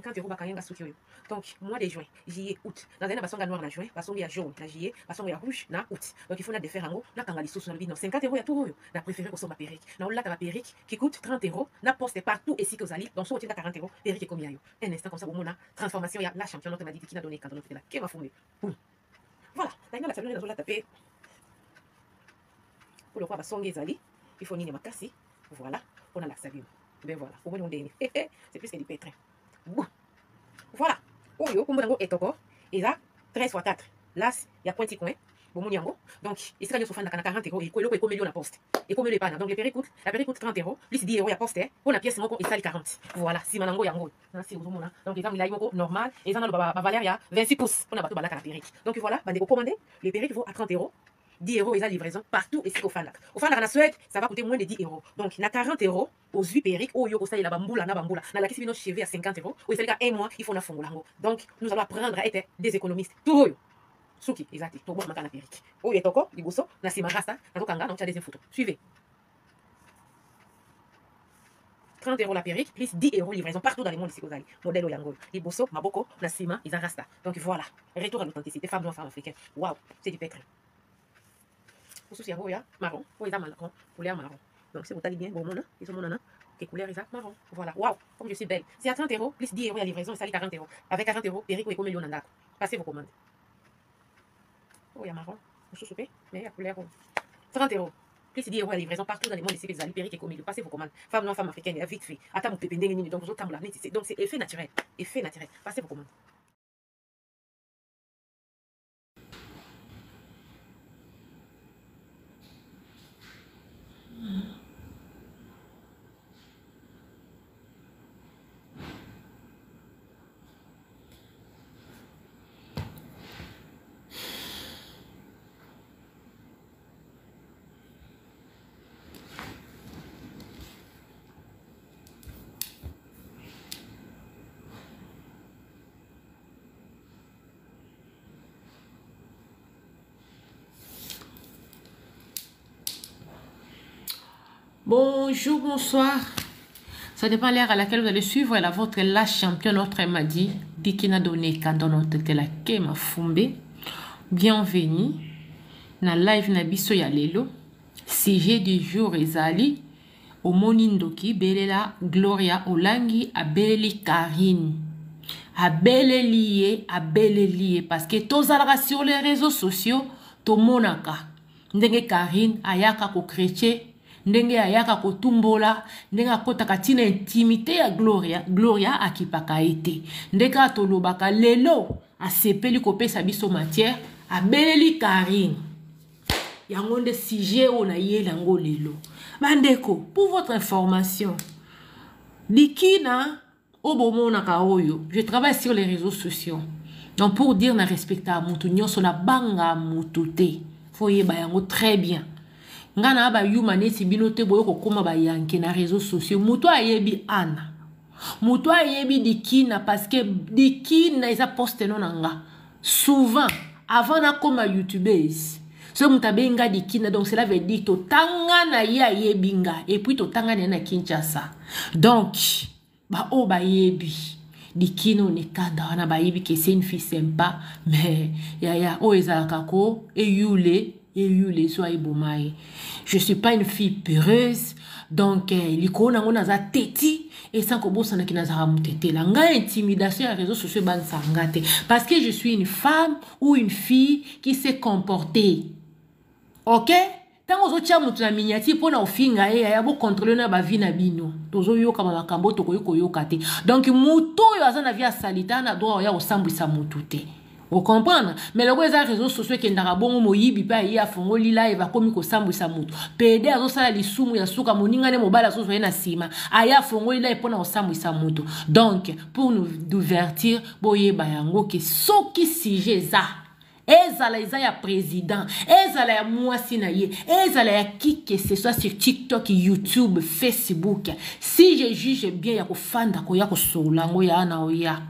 50 euros bakangi nga suki oyo. Donc mois de juin, juillet, août, nazali na basonga noir na juin, basongi ya jaune na juillet, basongo ya rouge na août. Donc il faut na défaire yango, nakanga lisusu. Nalobi non, 50 euros ya tour oyo, na préféré kosomba perruque. Na olata ba perruque qui coûte 30 euros na poste partout esika ozali. Donc soki otinda 40 euros, perruque ekomi ya yo. Un instant comme ça bomona transformation ya la championne notre madidi qui n'a donné quand on la kema fumbe. Boum. Voilà, na la nazolata pe pour le roi basongi ezali, il faut nini makasi. Voilà, on a la bino. Ben voilà, omoni ndenge c'est plus que du pétrin. Bon. Voilà, oyo kombo nango etoko eza 13 x 4 las ya pointi coin. Bomoni yango. Donc esika nyonso ofandaka na 40 euros, eloko ekomeli yo na poste, ekomeli epana. Donc le perruque coûte, la perruque coûte 30 euros plus 10 euros ya poste mpo na pièce moko esali 40. Voilà, nsima nango yango nasi ozomona. Donc eza milai moko normal, eza nano bavaleur ya 26 pouces mpona bato balaka na perruque. Donc voilà, bandeko, commande le perruque vaut à 30 euros, 10 euros eza livraison partout esika ofandaka. Ofandaka na Suède, ça va coûter moins de 10 euros. Donc na 40 euros ozwi perruque oyo kosalela bambula na bambula. Nalakisi bino cheveux ya 50 euros oyo esalika un mois, il faut nafongola yango. Donc nous allons apprendre à être des économistes. Tour oyo suki eza te, tobwaka na perruque oyo etoko liboso na nsima rasta. Nazokanga, naotya deuxième photo. Suivez. 30 euros la perruque plus 10 euros livraison partout dans le monde esika ozali. Modèle oyo yango oyo liboso maboko, na nsima eza rasta. Donc voilà, retour à l'authenticité, femme noire, femme africaine. Wow, c'est du pétrin. Mosusu yango oyo ya marron, oyo eza marron, couleur marron. Donc si botali bien, bomona ezomonana que couleur eza marron. Voilà, wow, comme je suis belle. C'est à 30 euros plus 10 euros ya livraison, esali 40 euros. Avec 40 euros, perruque oyo ekomeli yo na ndako. Passez vos commandes. Oyo ya marron mosusu mpe, mais ya couleur oyo, 30 euros plus 10 euros ya livraison partout dans le monde esika ezali, perruque ekomeli. Passez vos commandes. Femme noire, femme africaine, ya vite fait, ata mopepe ndenge nini, donc ozotambola neti. Donc c'est effet naturel, effet naturel. Passez vos commandes. Bonjour, bonsoir. Ça dépend l'heure à laquelle vous allez suivre la vôtre, la championne, notre m'a dit, Dikina Donné, quand on a la Kema Fumbe. Bienvenue na live na biso ya lelo. Sujet du jour ezali omoni ndoki belela Gloria Olangi abeleli Karine. Abeleli ye, abeleli ye parce que tozalaka sur les réseaux sociaux, tomonaka ndenge Karine ayaka ko chrétien, ndenge ayaka kotumbola, ndenge akotaka ntina intimité ya Gloria. Gloria akipaka ye te. Ndenge kaka tolobaka lelo asepeli kopesa biso matière, abeleli Karine. Yango nde sujet oyo nayeli yango lelo. Bandeko, pour votre information, Dikina oyo bomonaka oyo, je travaille sur les réseaux sociaux. Donc pour dire na respecta mutu nyonso, na banga mutu te. Faut yeba yango très bien. Nga na ba yuma neti bino te boyo kokoma ba yanke na réseaux sociaux. Mutu ayebi Anna, mutu ayebi Dikina, parce que Dikina eza poste no na nga. Souvent avant nakoma youtubeuse, so mutu abengi nga Dikina, donc cela veut dire totanga na ye ayebi nga, et puis totanga na ye na Kinshasa. Donc ba oyo bayebi Dikina onekanda wana bayebi ke c'est une fille sympa, mais yaya oyo ezalaka ko eyule eyule so ayeboma ye. Je suis pas une fille peureuse, donc likolo nango naza teti et sans kobosanaki nazalaka motetela. Ngai intimidation ya réseaux sociaux ebangisaka nga te, parce que je suis une femme ou une fille qui sait comporter. Ok, ntango ozotia moto na miniature mpona ofinga ye, yaya bokontrole na bavi na bino, tozoyoka makambo tokoki koyoka te. Donc moto oyo aza na vie ya salita na droit oya kosambwisa motu te, ocomprendre? Mais loko eza réseau sociaux ekendaka bongo, moyibi mpe aye afongoli live akomi kosambwisa motu, pede azosala lisumu ya suka, moninga nde mobali azozwa ye na nsima aye afongoli live mpona kosambwisa motu. Donc pour nous divertir, boyeba yango ke soki sujet eza, ezala eza ya président, ezala ya mwasi na ye, ezala ya qui que ce soit sur TikTok, YouTube, Facebook, si je juge bien ya kofanda koya kosolola yango ya na oya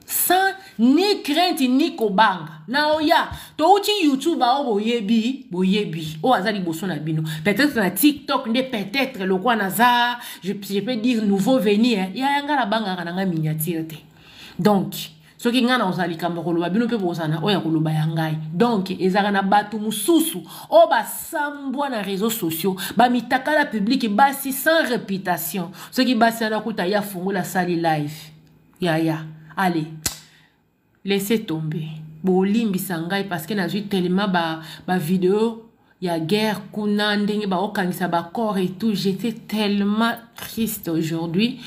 sans ni crainte ni kobanga na oya. Touti YouTube ao boyebi, boyebi oyo aza liboso na bino. Peut-être na TikTok nde peut-être lokwa naza, je peux dire nouveau venu, hein. Ya nga na bangaka na nga miniature te. Donc soki ngai nakozala likambo ya koloba, bino mpe bokozala na oyo ya koloba ya ngai. Donc ezalaka na bato mosusu oyo basambwa na réseaux sociaux, bamitakala publique, basi sans réputation. Soki basi wana kuta ye afungola, asali live, yaya, allez, laissez tomber. Bolimbisa ngai parce que nazwi tellement bavideo ba ya guerre kuna, ndenge baokangisa bacorps et tout. J'étais tellement triste aujourd'hui,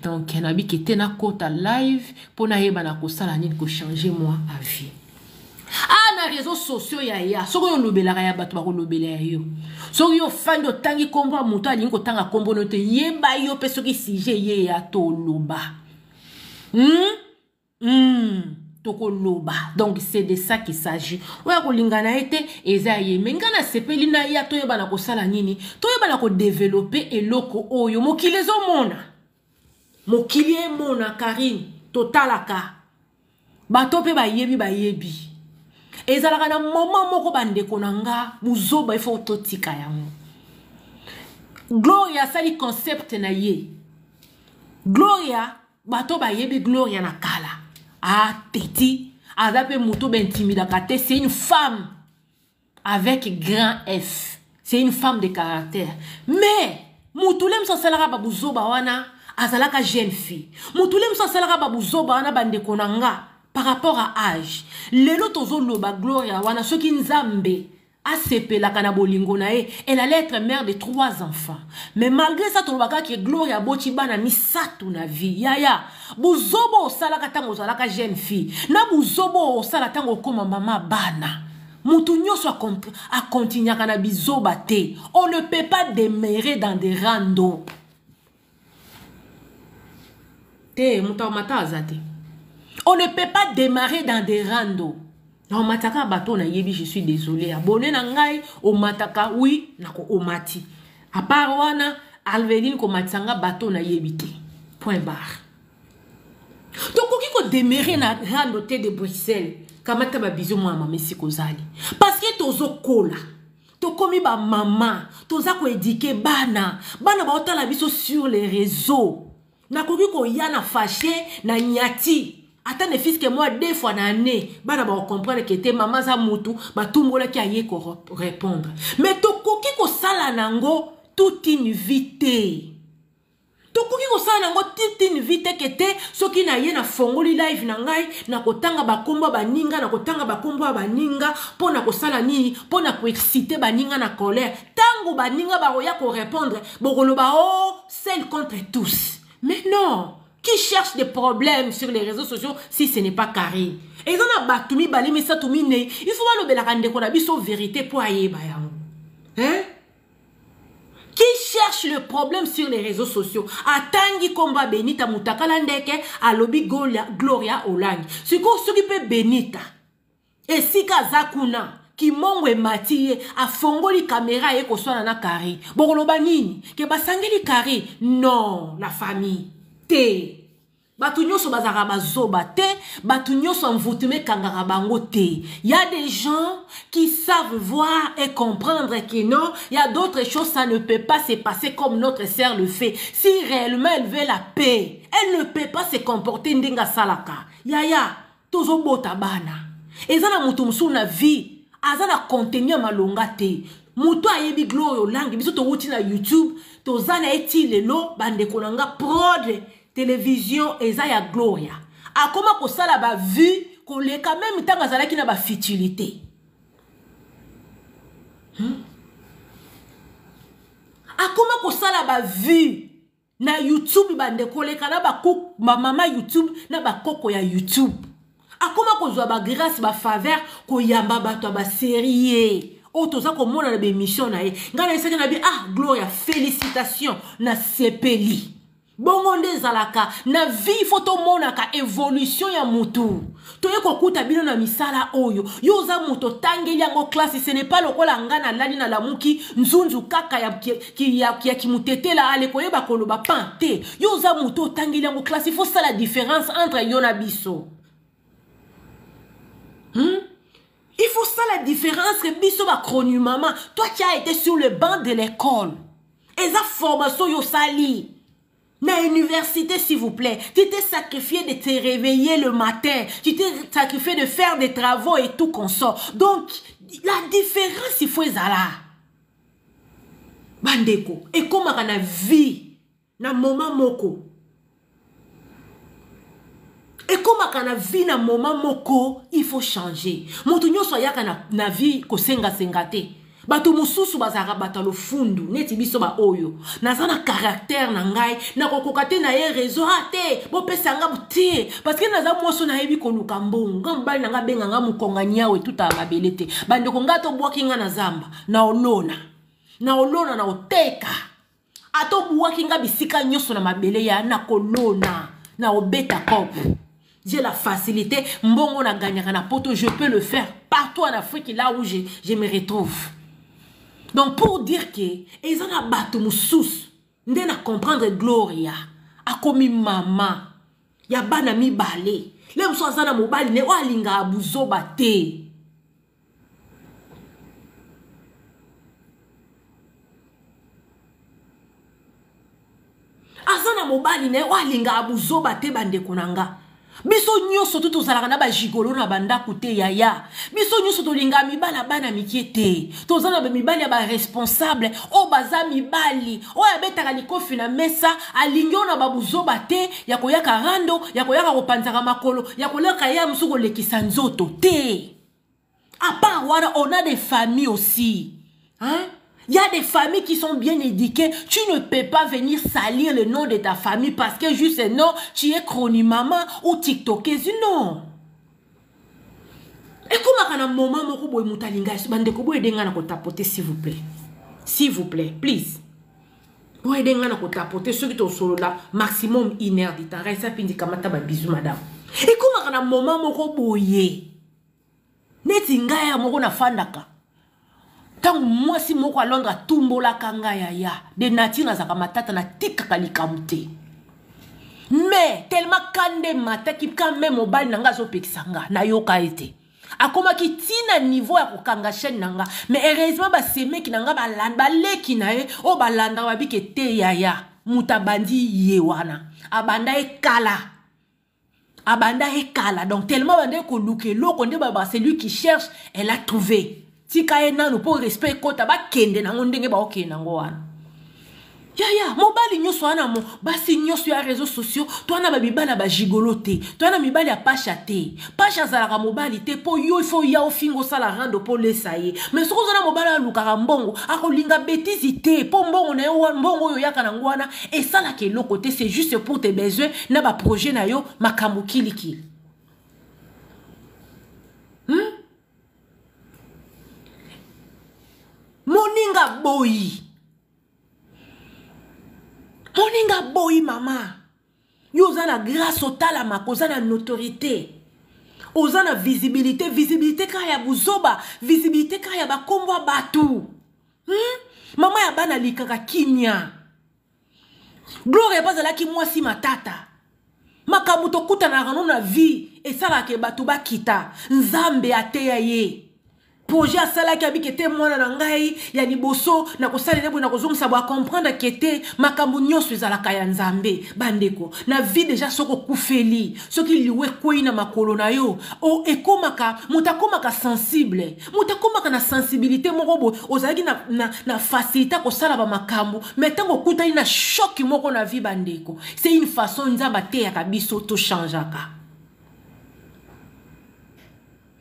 donc nabiki te nakota live mpo nayeba na kosala nini, kochanger moi avis. Ah, na réseaux sociaux, yaya, soki oyo olobelaka ya bato, bakolobela ya yo. Soki yo ofandi, otangi nkombo ya moto, alingi kotanga nkombo no te, yeba yo mpe soki sujet ye ya toloba, Tokoloba. Donc c'est de ça qu'il s'agit. Oyo akolinga na ye te, eza ye. Me ngai nasepeli na ya toyeba na kosala nini, toyeba na kodévelopper eloko oyo mokili ezomona, mokili emona. Karine, totalaka bato mpe bayebi, bayebi ezalaka na moment moko. Bandeko na nga, buzoba ifo totika yango. Gloria asali concept na ye. Gloria, bato bayebi Gloria na kala, ateti aza mpe moto baintimidaka te. C'est une femme avec grand F, c'est une femme de caractère. Mais motu le mosu asalaka babuzoba wana azalaka jeune fille. Motu le mosu asalaka babuzoba wana, bandeko na nga, par rapport à âge lelo tozoloba, Gloria wana, soki Nzambe asepelaka na bolingo na ye, elle allait être mère de trois enfants. Mais malgré ça, tolobaka ke Gloria aboti bana misato na vie. Yaya, buzoba osalaka ntango ozalaka jeune fille na buzoba osala ntango okóma mama bana, mutu nyonso akontinuaka na bizoba te. On ne peut pas demeurer dans des rando te. Moto amata aza te. On ne peut pas démarrer dans des rando. Na omataka bato nayebi, je suis désolé, abonné na ngai omataka, oui, nako omati. À part wana, Alveline, komatisa nga bato nayebi te, point barre. Tokoki kodemeurer na rando te. De Bruxelles, kamata babisous, mwana mama esika ozali, parce que tozokola, tokomi bamama, toza koéduquer bana. Bana baotala biso sur les réseaux. Nakoki koya na fâché na nyati ata ne fût-ce que moi deux fois na année, bana bakocomprendre ke te, mama aza mutu batumbolaki, aye korépondre. Mais tokoki kosala nango toute une vie te. Tokoki kosala nango toute une vie te ke te soki na ye nafongoli live na ngai, nakotanga bakombo ya baninga, nakotanga bakombo ya baninga mpo na kosala nini? Mpo na koexciter baninga na colère. Ntango baninga bakoya korépondre, bokoloba: "O oh, seul contre tous." Mais non, qui cherche des problèmes sur les réseaux sociaux si ce n'est pas Karine? Eza na bato mibale, misato, minei, il faut balobelaka ndeko na biso vérité mpo ayeba yango, hein? Qui cherche le problème sur les réseaux sociaux? Atangi kombo ya Benita Mutakala ndeke alobi Gloria, Gloria Olangi. Sikoyo soki mpe Benita esika aza kuna, kimongo emati ye, afongoli kamera, ye koswana na Karine, bokoloba nini? Ke basangeli Karine? Non, la famille te. Bato nyonso bazalaka bazoba te. Bato nyonso mvutuma ekangaka bango te. Y a des gens qui savent voir et comprendre que non, y a d'autres choses, ça ne peut pas se passer comme notre sœur le fait. Si réellement elle veut la paix, elle ne peut pas se comporter ndenge asalaka. Yaya, tozobota bana. Eza na moto mosusu na vie aza na contenu ya malonga te. Moto ayebi Gloria Olangi, biso towuti na YouTube, toza na ye ti lelo. Bandeko na nga, prod télévision eza ya Gloria. Akoma kosala bavues koleka même ntango azalaki na bafutilité, Akoma kosala bavues na YouTube, bandeko, koleka na bamama YouTube na bakoko ya YouTube. Akoma kozwa bagrâce, bafaveur, koyamba bato ya basérie oyo toza komona na baémission na ye. Ngai nayesaki na bi: "Ah, Gloria, félicitation, nasepeli." Bongo nde ezalaka na vie. Faut tomonaka évolution ya mutu. Toye kokuta bino na misala oyo. Yo oza moto otangeli yango classe. Ce n'est pas lokola nga nalali, nalamuki nzunzu kaka ya kimutetela, ale koyeba koloba pan te. Yo oza moto otangeli yango classe. Il faut sala différence entre yo na biso, Il faut ça la différence que biso bacronu mama. Toi qui as été sur le banc de l'école, eza formation yo osali. Na université, s'il vous plaît. Tu t'es sacrifié de te réveiller le matin. Tu t'es sacrifié de faire des travaux et tout consort. Donc, la différence, il faut ezala. Bandeko, ekomaka na vie, na moment moko. Ekomaka na vie na moment moko, il faut changer. Moto nyonso ayaka na vie kosenga-senga te. Bato mosusu bazalaka bato ya lofundu neti biso baoyo. Naza na caractère na ngai, nakokoka te na ye réseau, ah te, bopesa nga te, parce que naza mwasi oyo nayebi koluka mbongo. Nga mobali na nga abenga nga mokonga nyawe etutaka mabele te. Bandeko nga tobwaki nga na zamba, na olona. Na olona na oteka. Ata obwaki nga bisika nyonso na mabele ya na kolona, na obeta kope. J'ai la facilité, mbongo na gagnaka na poto, je peux le faire partout en Afrique, là où je me retrouve. Donc pour dire que eza na bato mosusu nde na comprendre Gloria akomi mama ya bana mibale. Le mosusu aza na mobali ne oyo alingaka buzoba te. Aza na mobali na ye oyo alingaka buzoba te. Bandeko na nga, biso nyonso tu tozalaka na bagigolo na bandako te yaya. Biso nyonso tolingaka mibali ya bana mike te. Toza na mibali ya baresponsable oyo baza mibali oyo abetaka likofi na mesa, alingi oyo na babuzoba te ya koyaka rando, ya koyaka kopanzaka makolo, ya koleka ya mosusu kolekisa nzoto te. À part wana, on a des familles aussi. Hein? Il y a des familles qui sont bien éduquées. Tu ne peux pas venir salir le nom de ta famille parce que juste non, tu es chroni-maman ou tiktokeuse. Non. Et comment un moment moko boy mutalinga bandeko boy denga na ko tapoter s'il vous plaît. S'il vous plaît, please. Boy denga na ko tapoter ceux qui sont solo là maximum une heure de temps. Raisa pindi kamata ba bisous madame. Et comment un moment moko boye neti ngai ya moko nafandaka ntango mwasi moko a Londres atumbolaka ngai ya ya de nature nazalaka matata natikaka likambo te. Mais tellement kande mataki quand même mobali na ngai azopekisa nga nayoka ye te. Akomaki tina niveau ya kokanga chaîne na nga. Mais heureusement basemeki na nga baleki na ye oyo balandaka babike te yaya moto abandi ye wana abanda ekala. Abanda ekala. Donc tellement bande koluka eloko nde ba celui qui cherche elle a trouvé. Tika ye nanu po respect ekota bakende nango ndenge baokende nango wana. Yaya mobali nyonso wana mo basi nyonso ya réseaux sociaux to wana ba mibali ba gigolo te, to wana mibali ya pasha te. Pasha azalaka mobali te po yo il faut ya ofingo sala rando po lesa ye. Mais soki oza na mobali alukaka mbongo, akolinga bêtise te po mbongo na yo mbongo oyo yaka nango wana esalaka eloko te, c'est juste pour tes besoins na ba projet na yo makambo kilikili. Moninga boyi. Moninga boyi mama. Yo oza na grâce otalama, oza na notoriété. Oza na visibilité, visibilité kaka ya buzoba, visibilité kaka ya bakombo ya bato. Mama ya bana likaka kimia. Gloria bazalaki mwasi matata. Makambo tokutanaka no na vie esalaka bato bakita. Nzambe ateya ye. Projet asalaki abike te mwana na ngai ya liboso na kosalela boye na kozongisa bo comprendre que te makambo nyonso ezalaka ya Nzambe. Bandeko na vie déjà soko okufeli, soki liwe ekwei na makolo na yo, o ekomaka moto akomaka sensible, moto akomaka na sensibilité moko boye, ozalaki na facilité kosala ba makambo, mais ntango okutani na choc moko na vie bandeko, c'est une façon Nzambe ateyaka biso to changeaka.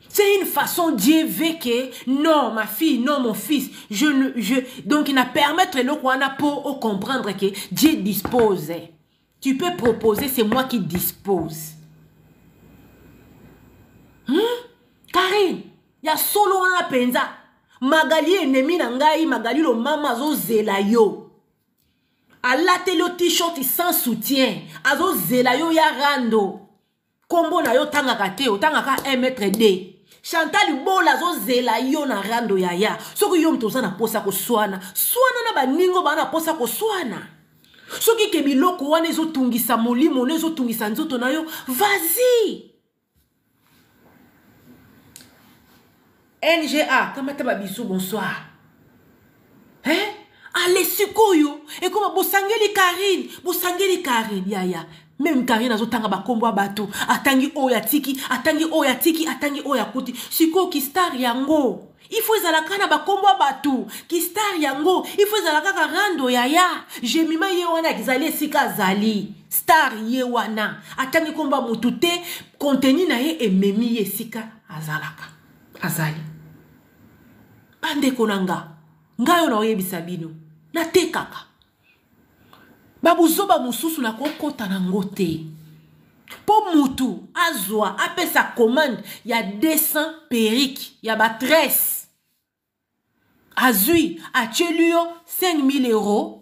C'est une façon Dieu veut que non ma fille, non mon fils, je ne, je, donc il n'a permettre le roi pour comprendre que Dieu dispose. Tu peux proposer, c'est moi qui dispose. Karine, ya solo wana penza. Magali ennemi na ngai, Magali lo mama azo zela yo. Alate le t-shirt sans soutien, azo zela yo ya rando. Kombo na yo tangaka te, otangaka 1 mètre D. Chantal Bola azo zela yo na rando ya ya. Soki yo moto oza na posa koswana, swana na baningo ba na posa koswana. Soki ke biloko wana ezotungisa molimo, wana ezotungisa nzoto na yo, vas-y. NGA, kamata ba bisous, bonsoir. Hein? Ale sikoyo ekoma bosangeli Karine, bosangeli Karine yaya. Meme Karine azotanga bakombo ya bato, atangi oyo atiki, atangi oyo atiki, atangi oyo akuti. Sikoyo ki star yango il faut ezala kaka na bakombo ya bato. Ki star yango il faut ezala kaka rando yaya. Jemima ye wana azali esika azali star ye wana atangi kombo ya motu te, contenu na ye ememi ye esika azalaka azali. Bandeko na nga, ngai oyo naoyebisa bino, natekaka babuzoba mosusu nakokota nango te mpo mutu azwa apesa commande ya 200 perruque ya ba tresse, azwi atieli yo 5000 euros,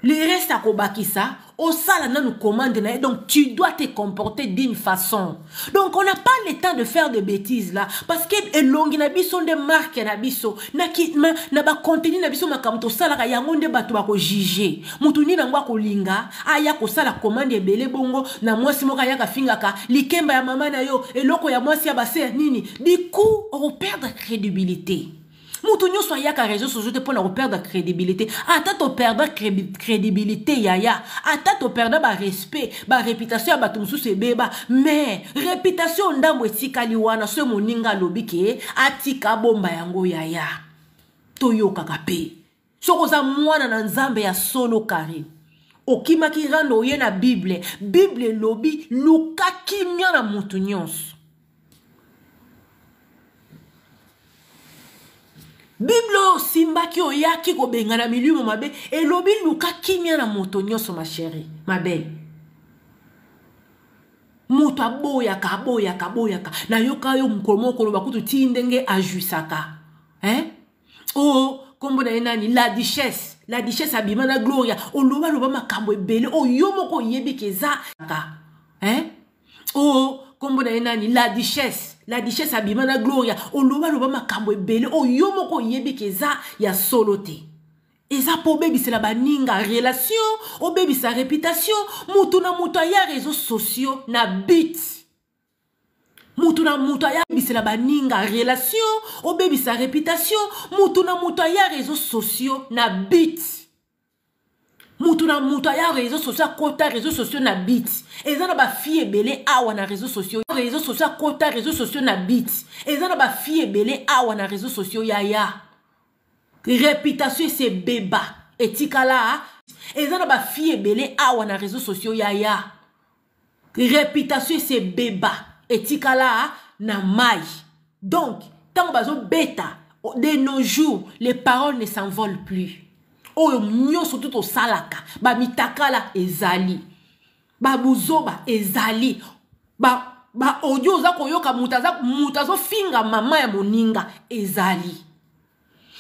le reste akobakisa osala nanu commande na ye. Donc tu dois te comporter d'une façon. Donc on n'a pas le temps de faire de bêtises là, parce que elongi na biso nde marque na biso, na ki, ma, na ba contenu na biso, makambo tosalaka yango nde bato bakojuge. Motu nini yango akolinga aya kosala commande ebele bongo na mwasi moko ayaka fingaka likemba ya mama na yo, eloko ya mwasi ya base ya nini, du coup okoperdre crédibilité. Moto nyonso ayaka réseau sociaux te mpona koperdre crédibilité. Ata toperdre crédibilité yaya, ata toperdre barespect, baréputation ya bato mosusu ebeba, mais réputation ndambo etikali wana. So moninga alobi ke atika bomba yango yaya, toyokaka mpe. Soki oza mwana na Nzambe ya solo, Karine, okimaki rando, oye na Bible. Bible elobi luka kimia na moto nyonso. Bible oyo osimbaki oyaki kobengana milimo mabe elobi luka kimia na moto nyonso. Ma chérie, ma belle, moto aboyaka, aboyaka, aboyaka. Nayoka yo mokolo moko koloba kutu ti ndenge ajuisaka, hein? Oh, kombo na ye nani, la duchesse, la duchesse abima na Gloria. Oloba loba makambo ebele oyo yo moko oyebi ke eza, hein? Oh, kombo na ye nani, la duchesse, la duchesse abima na Gloria. Oloba loba makambo ebele oyo yo moko oyebi ke eza ya solo te. Eza mpo obebisela baninga relation, obebisa réputation. Mutu na mutu aya réseaux sociaux na but, mutu na mutu ayebisela baninga relation, obebisa réputation. Mutu na mutu aya réseaux sociaux na but, mutu na mutu aya réseaux sociaux, akota réseaux sociaux na but. Eza na bafille ebele awa na réseaux sociaux, réseaux sociaux, akota réseaux sociaux na but. Eza na bafille ebele awa na réseaux sociaux yaya, réputation esi ebeba etikala. Eza na bafille ebele awa na réseaux sociaux yaya, réputation esi ebeba etikala na mai. Donc ntango bazobeta, de nos jours les paroles ne s'envolent plus. Oyo nyonso tu tosalaka, bamitakala ezali, babuzoba ezali, ba audio oza koyoka moto azofinga mama ya moninga ezali.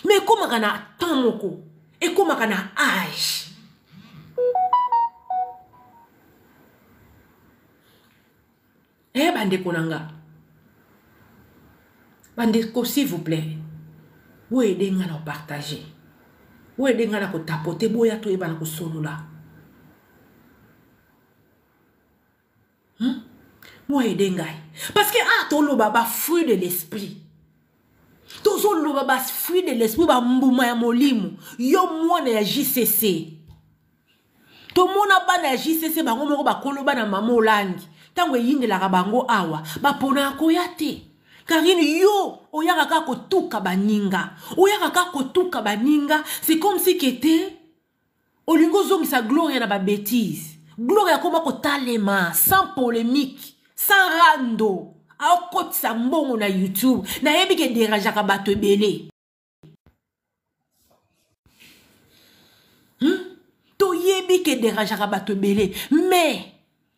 Mais ekomaka na temps moko, ekomaka na âge. Eh, bandeko na nga, bandeko, s'il vous plaît, boyede nga na kopartage, boyede nga na kotapote, boya toyeba na kosolola. Boyede ngai parce que ah, toloba bafruit de l'esprit, tozoloba bafruit de l'esprit, bambuma ya molimo. Yo mwana ya JCC, tomona bana ya JCC bango moko bakolo bana mama Olangi, ntango eyindelaka bango awa baponaka koya te. Karine, yo oyaka kaka kotuka baninga, oyaka kaka kotuka baninga. C'est comme si kete olingi ozongisa Gloria na babêtise. Gloria akoma kotalema sans polémique, sans rando, aokotisa mbongo na YouTube. Nayebi ke dérangeaka bato ebele. Toyebi ke dérangeaka bato ebele, mais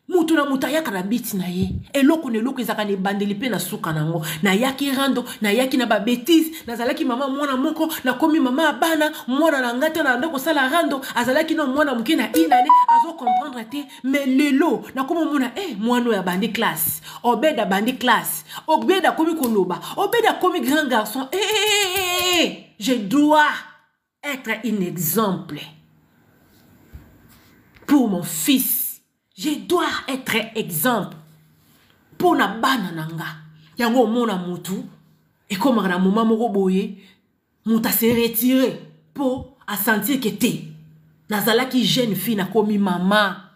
mutu na mutu ayaka na biti na ye. Eloko na eloko ezalaka na ebandeli mpe na suka nango. Nayaki rando, nayaki na babêtise, nazalaki mama mwana moko, nakomi mama ya bana. Mwana na ngai te nanda kosala rando, azalaki na mwana moke na inane, azocomprendre te. Mais lelo nakomi omona e mwana oyo abandi classe, Obed abandi classe, Obed akomi koloba, Obed akomi grand garçon. Eh, eh, eh, eh, je dois être un exemple pour mon fils, je dois être exemple mpo na bana na nga. Yango omona motu ekomaka na moma moko boye, moto ase retire. mpo asentir ke te nazalaki jeune fille nakomi mama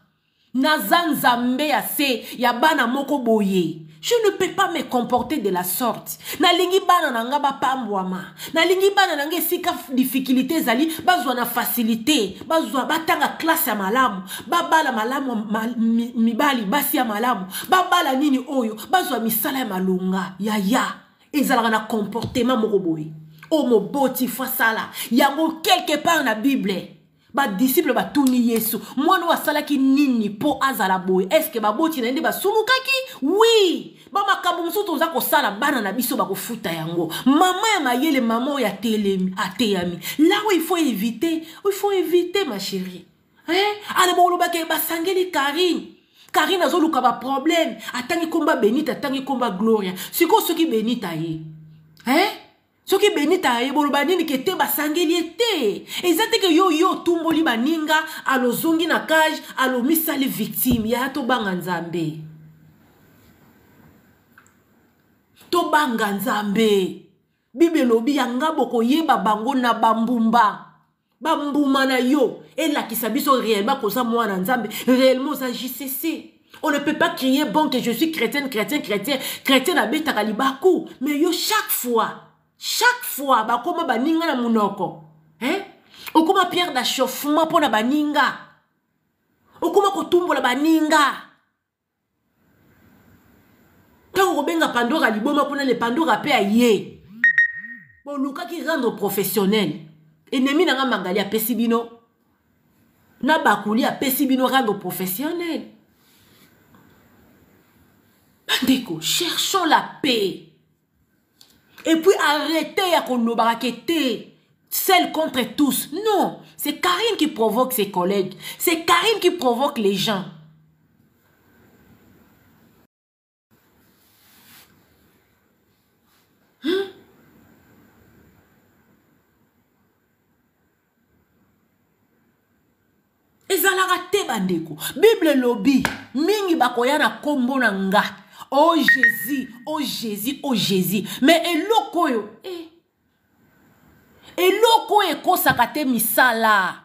naza nzambe ya se ya bana moko boye je ne peux pas me comporter de la sorte nalingi bana na nga bapambwama nalingi bana na nga esika difficulté ezali bazwa na facilité bazwa batanga classe ya malamu babala malamu ma, mi, mibali basi ya malamu babala nini oyo bazwa misala ya malonga yaya ezalaka na comportement moko boye oyo moboti fo asala yango quelque part na bible badisiple batuni yesu mwana oyo asalaki nini mpo azala boye eske baboti na ye nde basumukaki wi bamakambo mosusu toza kosala bana na biso bakofuta yango mama ya mayele mama oyo atelemi ateyami là où il faut éviter il faut éviter ma chérie eh? ale bokolobaka basangeli karine karine azoluka baproblème atangi komba benita atangi komba gloria sikoyo soki benita ye eh? Soki Benita aye boloba nini ke te basangeli ye te eza te ke yo yo otumboli baninga alozongi na cage alomisali victime yaya tobanga nzambe tobanga nzambe bible elobi yanga bokoyeba bango na bambumba bambuma na yo elakisa biso réellement koza mwana nzambe réellement oza jcc on ne peut pas crier bon que je suis chrétienne chrétien chrétien chrétien abetaka libaku mais yo chaque fois chaque fois bakoma baninga na monoko hein? okoma pierre d'achauffement mpo na baninga okoma kotumbola baninga ntango kobenga pandora liboma kuna le pandora mpe aye bolukaki rendre professionnel ennemi na nga magali apesi bino na bakuli apesi bino rendre professionnel bandeko cherchons la paix et puis arrêtez ya kolobaka ke te seul contre tous non c'est karine qui provoque ses collègues c'est karine qui provoque les gens hmm? Ezalaka te bandeko. Bible elobi mingi bakoya na kombo na nga. Oh Jésus, oh Jésus, oh Jésus. Mais eloko oyo eh. Eloko oyo ekosaka te misala.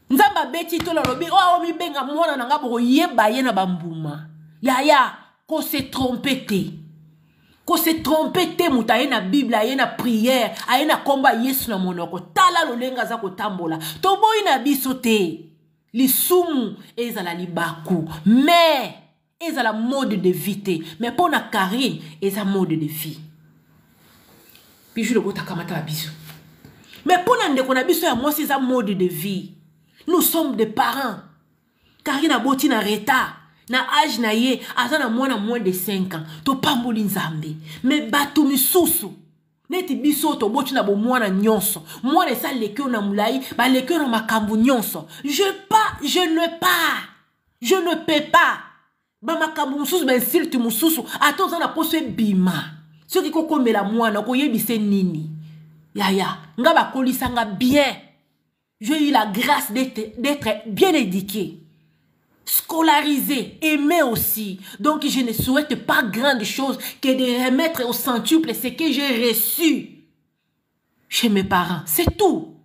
Nzambe abeti tolo alobi oyo oh, omibenga mwana na nga bokoyeba ye na bambuma. Yaya, ko se tromper te. Ko se tromper te moto aye na Bible, aye na prière, aye na kombo ya Yesu na monoko. Tala lolenge aza kotambola. Toboyi na biso te. Lisumu ezala libaku. Mais ezala mode de vie te. Mais mpo na Karine eza mode de vie. Bijou lobota kamata ba bisous. Mais mpo na ndeko na biso ya mwasi eza mode de vie. Nous sommes des parents. Karine aboti na retard na age na ye aza na mwana moins de 5 ans topamboli nzambe me bato misusu neti biso toboti na bomwana nyonso mwana esi aleki yo na molai baleki yo na makambo nyonso je pas je ne pas je ne peux pas bamakambo mosusu bainsulte mosusu ata oza na mposo ebima soki kokomela mwana okoyebise nini yaya nga bakolisa nga bien J'ai eu la grâce d'être bien éduqué, scolarisé, aimé aussi. Donc je ne souhaite pas grande chose que de remettre au centuple ce que j'ai reçu chez mes parents. C'est tout.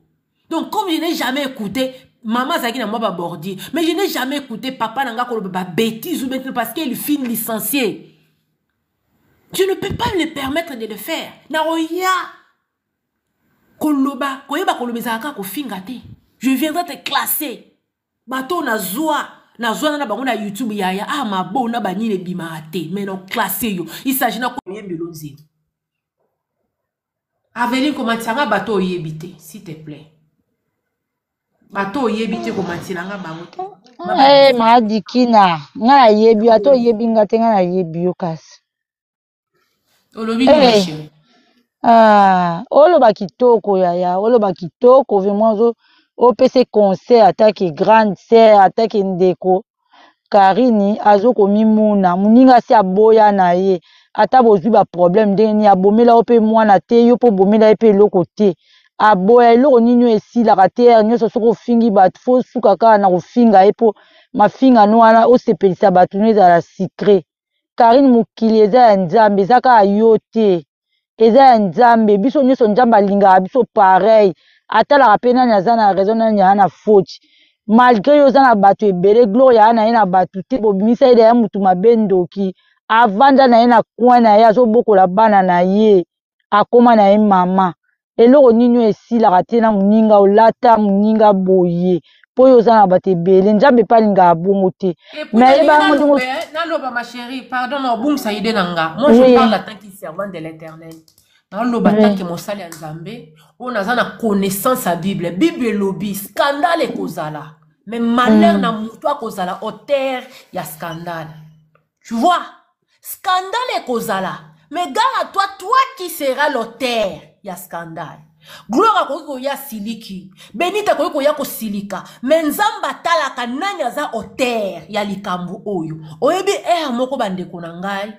Donc comme je n'ai jamais écouté, maman azalaki na mwa babordi, mais je n'ai jamais écouté papa na nga koloba ba bêtises ou bien parce qu'il fut licencié. Je ne peux pas me permettre de le faire. Naoya koloba koyeba koloba ezalaka kaka kofinga te je viendrai te classer bato oyo nazwa nazwana na bango na youtube yaya ah mabo na banini ebimaka te mais na classe yo il s'agit na koyembelo nzela aveline komatisa nga bato oyebi te s'il te plaît bato oyebi te komatisa nga bango te hey, eh, maadikina nga nayebi yo ata oyebi nga te nga nayebi yo kasi olobi nini hey. chérie Ah, oloba kitoko yaya oloba kitoko vraiment ozo opesa conseil atake grande sœur atake ndeko karini azokomimona moninga asi aboya na ye ata bozwi baproblème ndenge nini abomela yo mpe mwana te yo mpe obomela ye mpe eloko te aboya eloko nini oyo esilaka te heure nyonso soki ofingi bato fo osuka kaka na kofinga ye mpo mafinga no wana osepelisa bato no ezala sucre Carine mokili eza ya nzambe eza kaka yo te eza ya nzambe biso nyonso nzambe alingaka biso pareil. Atalaka pe nani aza na raison nani aza na faute. Malgre yo oza na bato ebele, Gloria aya na ye na bato te, bobimisa ye deya mutu mabe ndoki. Avanda na ye na coin na ye azobokola bana na ye, akoma na ye mama. Eloko nini oyo esilaka te na moninga olata moninga boye mpo yo oza na bato ebele. Nzambe mpe alingaka bongo te. Mais yeba yango ndenge naloba ma chérie, pardon na obungisa idée na nga. Moi je parle en tant que servant de l'Éternel. Naloba oui. Tant que mosali ya Nzambe oyo naza na connaissance ya Bible. Bible elobi scandale ekozala, mais malheur na moto akozala auteur ya scandale. Tu vois, scandale ekozala, mais gare à toi, toi qui seras l'auteur ya scandale. Gloire akoki koya siliki, Benita akoki koya kosilika, mais Nzambe atalaka nani aza auteur ya likambo oyo. Oyebi heure moko bandeko na ngai,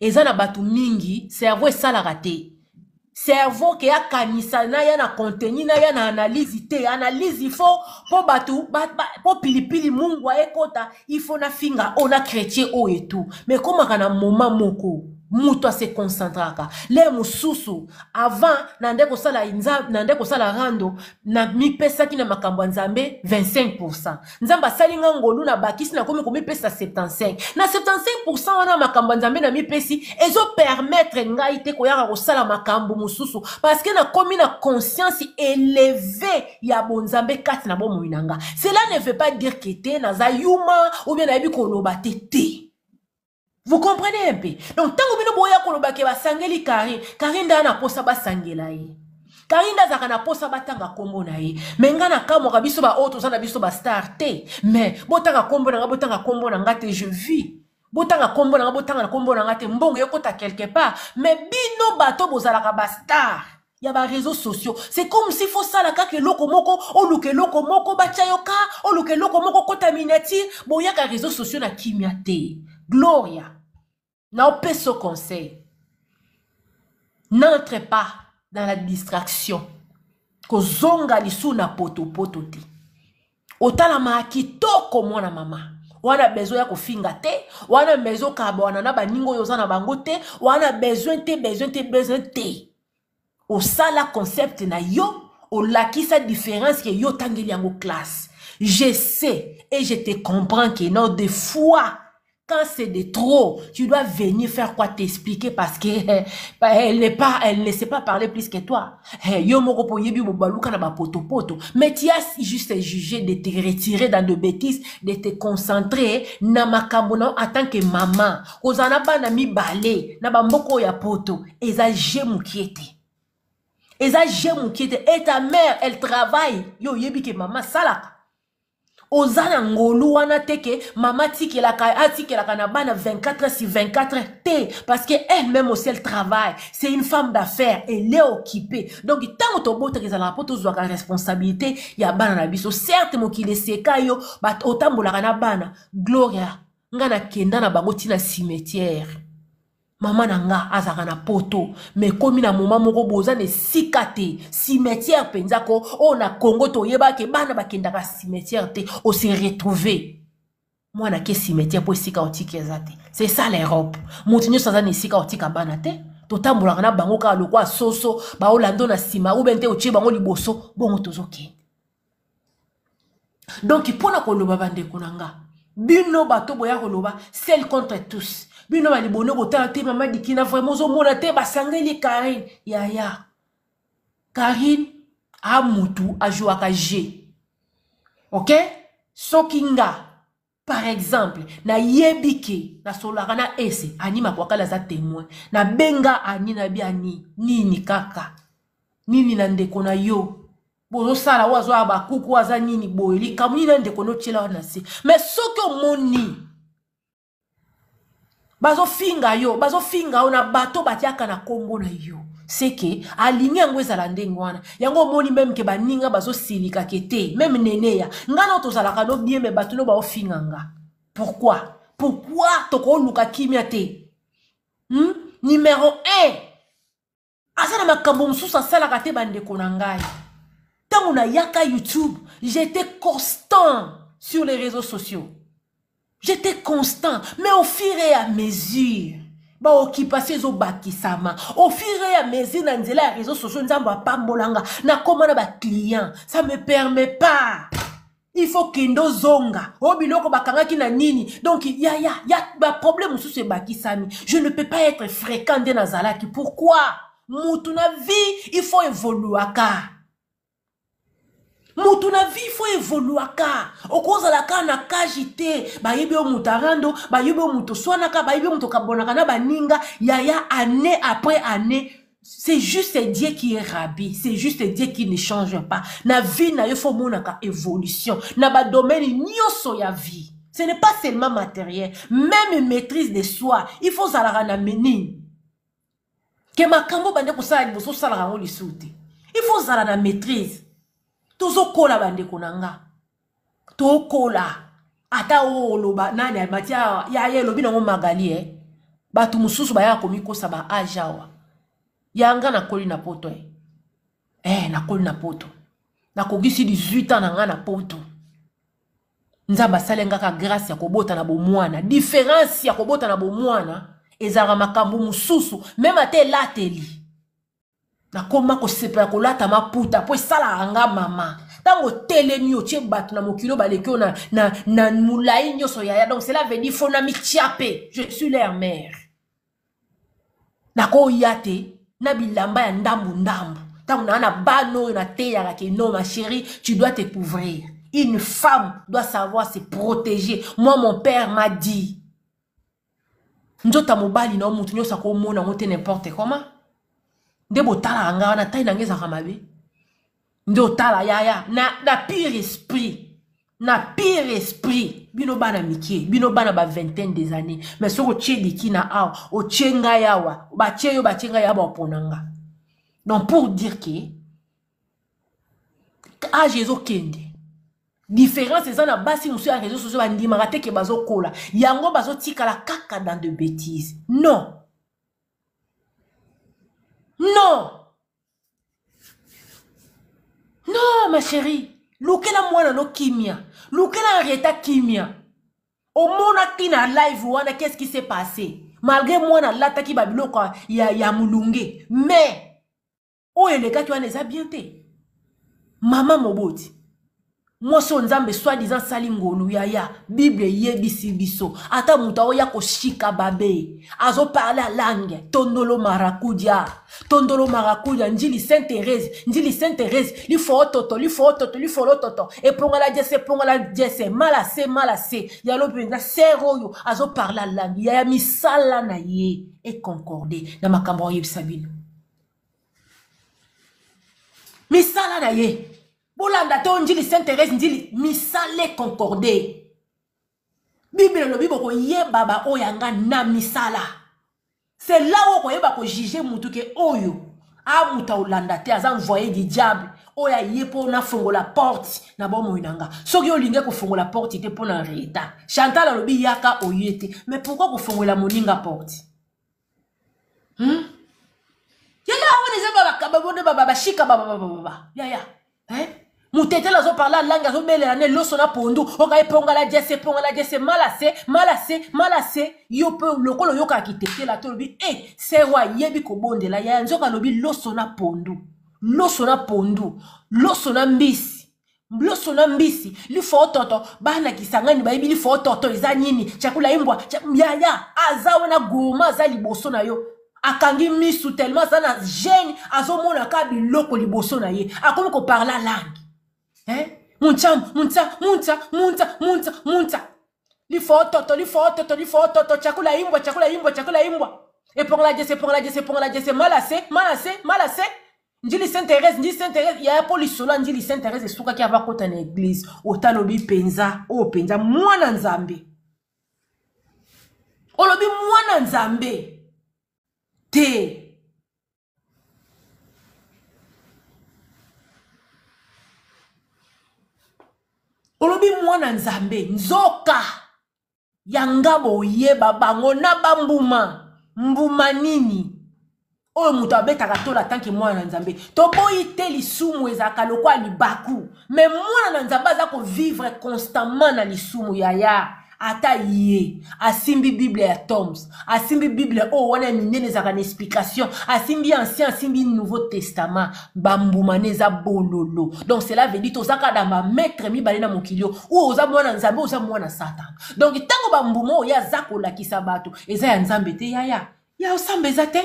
eza na bato mingi cerveau esalaka te. Cerveau ke akanisa na ya na contenu na ya na analyse te. Analyse il faut po bato ba, ba, po pilipili mungwa ekota, il faut na finga oyo na chrétien oyo et tout. Mais ekomaka na moment moko moto ase concentraka le mosusu avant na nde kosala nza, na nde kosala rando na mipesaki na makambo ya Nzambe 25%. Nzambe asali nga ngolu na bakisi na komi komipesa 75. Na 75% wana makambo ya Nzambe na mipesi ezo permettre ngai te koyaka kosala makambo mosusu parce que nakomi na conscience élevée ya bonzambe kati na bomoi na nga. Cela ne veut pas dire que te naza yuma ou bien nayebi koloba te te. Vous comprenez un peu? Donc, tango bino boya koloba ke basangeli Karine, Karine nda na posa basangela ye. Karine nda azalaka na posa batanga kombo na ye. Mais nga na kamwaka biso ba oyo toza na biso ba star te. Mais botanga kombo na nga, botanga kombo na nga te, je vis. Botanga kombo na nga, botanga kombo na nga te, mbongo ekota quelque part. Mais bino bato bozalaka ba star ya ba réseaux sociaux, c'est comme si faut sala kaka eloko moko, oluka eloko moko batia yo ka, oluka eloko moko kota miniature, boyaka réseaux sociaux na kimia te. Gloria, na opeso conseil, n'entre pas dans la distraction, kozonga lisu na potopoto te. Otalama kitoko mwana mama, wana besoin ya kofinga te, wana besoin kabwana na baninga oyo oza na bango te, wana besoin te, besoin te, besoin te. Osala concept na yo, olakisa différence que yo tangeli yango classe. Je sais et je te comprends que non, des fois, quand c'est de trop, tu dois venir faire quoi, t'expliquer parce que elle n'est pas, elle ne sait pas parler plus que toi. Hey, yo moko po yebi bo baluka na ba poto poto. Mais tu as juste jugé de te retirer dans de bêtises, de te concentrer na makambo na en tant que maman. Kozana bana mibale na ba mboko ya poto, eza je mukiete. Eza je mukiete. Et ta mère, elle travaille. Yo yebi ke maman salaka. Oza na ngolu wana te ke mama tikelaka, atikelaka na bana 24 sur 24 te, parce que elle-même aussi elle travaille, c'est une femme d'affaires, elle est occupée. Donc tango tobotaka ezalaka po tozwaka responsabilité ya bana na biso. Certes mokili eseka yo, bat otambolaka na bana. Gloria, nga nakenda na bango tina cimetière. Mama na nga azalaka na poto, mais komi na moment moko boza na esika te, cimetière penza ko, oyo na Congo toyeba ke bana bakendaka cimetière te, o se retrouver. Mwana ke cimetière po esika otika eza te. C'est ça l'Europe. Moto nyonso aza na esika otika bana te. Totambolaka na bango kaka lokwa soso, baolando na sima, ou bien te otie bango liboso, bongo tozokende. Donc mpona koloba bandeko na nga, bino bato boya koloba seul contre tous, bino ba libono kotala te mama Dikina vraiment ozomona te basangeli Karine. Yaya Karine a mutu ajouaka G. OK? Soki nga par exemple na yebi ke na solaka na ese Ani Makwakala aza témoin, na benga Ani na bi Ani nini kaka nini na ndeko na yo bozosala oyo azwa ba kuku aza nini boye likambo nini na ndeko no tiela wana se. Mais soki omoni bazofinga yo, bazofinga yo na bato batiaka na kombo na yo, c'est que alingi yango ezala ndenge wana. Yango omoni même ke baninga bazosilika ke te, même neneya nga na tozalaka no bien, mais bato no baofinga nga. Pourquoi? Pourquoi tokoluka kimia te? Numéro 1, aza na makambo mosusu asalaka te bandeko na ngai. Ntango nayaka YouTube, j'étais constant sur les réseaux sociaux. J'étais constant, mais au fur et à mesure, Baoccupation ezobakisama au fur et à mesure na nzela ya réseaux sociaux. Nzambe apambolanga, nakóma na baclient, ça me permet pas. Il faut kende ozonga oyo biloko bakangaki na nini. Donc ya ya ya baproblème mosusu ebakisami. Je ne peux pas être fréquent nde nazalaki. Pourquoi? Mutu na vie, il faut évoluaka. Mutu na vie, faut évoluaka. Okozala kaka na cage te. Bayebi yo moto arando, bayebi yo moto oswanaka, bayebi yo moto okabonaka na baninga. Yaya, année après année, c'est juste Dieu qui est rabbi, c'est juste Dieu qui ne change pas. Na vie na yo, faut monaka évolution na badomaine nyonso ya vie. Ce n'est pas seulement matériel, même maîtrise de soi. Il faut ozalaka na menini ke makambo bande kosala liboso, osalaka yango lisusu te. Il faut ozala na maîtrise. Tozokola, bandeko na nga, tokola. Ata oyo oloba nani amati ya ye, elobi nango Magali eh. Bato mosusu bayaka komikosa ba age awa. Yanga nakoli na poto eh. Eh, nakoli na poto, nakokisi 18 ans na nga na poto. Nzambe asalengaka grâce ya kobota na bomwana. Différence ya kobota na bomwana ezalaka makambo mosusu, meme ata elateli. Nakoma kosepela kolata maputa mpo esalaka nga mama. Ntango otelemi, otie bato na mokili oyo baleki oyo na molai nyonso, yaya. Donc cela veut dire faut na mitia mpe je suis leur mère. Nakoya te na bilamba ya ndambu ndambu ntango naa na bana oyo nateyaka ke non, ma chérie, tu dois te couvrir. Une femme doit savoir se protéger. Moi, mon père m'a dit: nzoto ya mobali na yo, motu nyonso akomona yango te n'importe comment. Nde botalaka nga wana, tai na nga ezalaka mabe. Nde otala, yaya, na pire esprit, na pire esprit. Bino bana mike, bino bana ba vingtaine des années, mais soki otie liki na awa, otie ngai awa, batie yo, batie ngai awa, bapona nga. Donc pour dire que age ezokende, différence eza na basi mosusu ya réseau sociaux, bandimaka te ke bazokola. Yango bazotikala kaka dans de bêtises. Non, non, non, ma chérie, lukela mwana no kimia, lukela Henrietta kimia. Omonaki na live wana, qu'est-ce qui s'est passé? Malgré mwana alataki babiloko ya molunge, mais oyo elekaki wana eza bien te. Mama moboti, mwasi oyo Nzambe soi-disant asali ngolu, yaya, Bible eyebisi biso ata moto aoya koshika babe, azoparle alangue tondolo marakudia, tondolo marakudia, njili Saint Thérèse, njili Saint Thérèse, lifoo toto, lifoo toto, lifolo toto, epongala jese, epongala jese, mala se, mala se yalo mpenza. Sere oyo azoparle alangue, yaya, misala na ye econcorde na makambo aoyebisa bino. Misala na ye, bolanda te njili Saint Thérèse, njili, misala econcorde. Bible elobi bokoyeba baoyo yanga na misala. C'est là où okoyeba kojuge mutu ke oyo amuta olanda te, aza envoyé du diable oyo aye mpo nafongola porte na bomoi na nga. Soki olingi kofongola porte te mpo na Henrietta Chantal alobi yaka, oye te. Mais pourquoi kofongola moninga porte? Yaya, wana eza bashika babababa, yaya. Mutetela azoparle alangi, azobelela ne loso na pondu, oka epongala jese, epongala jese, mala se, mala se, mala se. Yo mpe lokola oyokaka kitetela te, olobi e sero ayebi kobondela. Yaya, nzoka alobi loso na pondu, loso na pondu, loso na mbisi, loso na mbisi, lifo toto. Bana Kisangani bayebi lifo toto eza nini. Chakula imbwa. Yaya, aza wana gourmand, aza liboso na yo, akangi misu tellement aza na gêne, azomona kaka biloko liboso na ye, akomi koparla langue, eh? Muntsa, muntsa, muntsa, muntsa, muntsa, muntsa, lifo toto, lifo toto, lifo toto, chakula imbwa, chakula imbwa, chakula imbwa, epongola jese, epongola jese, epongola jese, mala se, mala se, mala se, njili Saint Thérèse, njili Saint Thérèse. Yaya, mpo lisolo ya njili Saint Thérèse esukaki ava kota na église. Otalobi mpenza oyo mpenza mwana Nzambe, olobi mwana Nzambe te. Olobi mwana Nzambe, nzoka yanga boyeba bango na bambuma. Mbuma nini oyo moto abetaka tola tanke mwana na Nzambe? Toboyi te, lisumu ezalaka lokola libaku, mais mwana na Nzambe aza kovivre constamment na lisumu, yaya. Ata ye asimbi Bible ya Toms, asimbi Bible oyo wana ya minene ezalaka na explication, asimbi ancien, asimbi Nouveau Testament, bambuma ne eza bololo. Donc cela veut dire toza kaka na ba maître mibale na mokili oyo, oyo oza mwana Nzambe, oza mwana Satan. Donc ntango bambuma oyo ye aza kolakisa bato eza ya Nzambe te, yaya ya osamba eza te,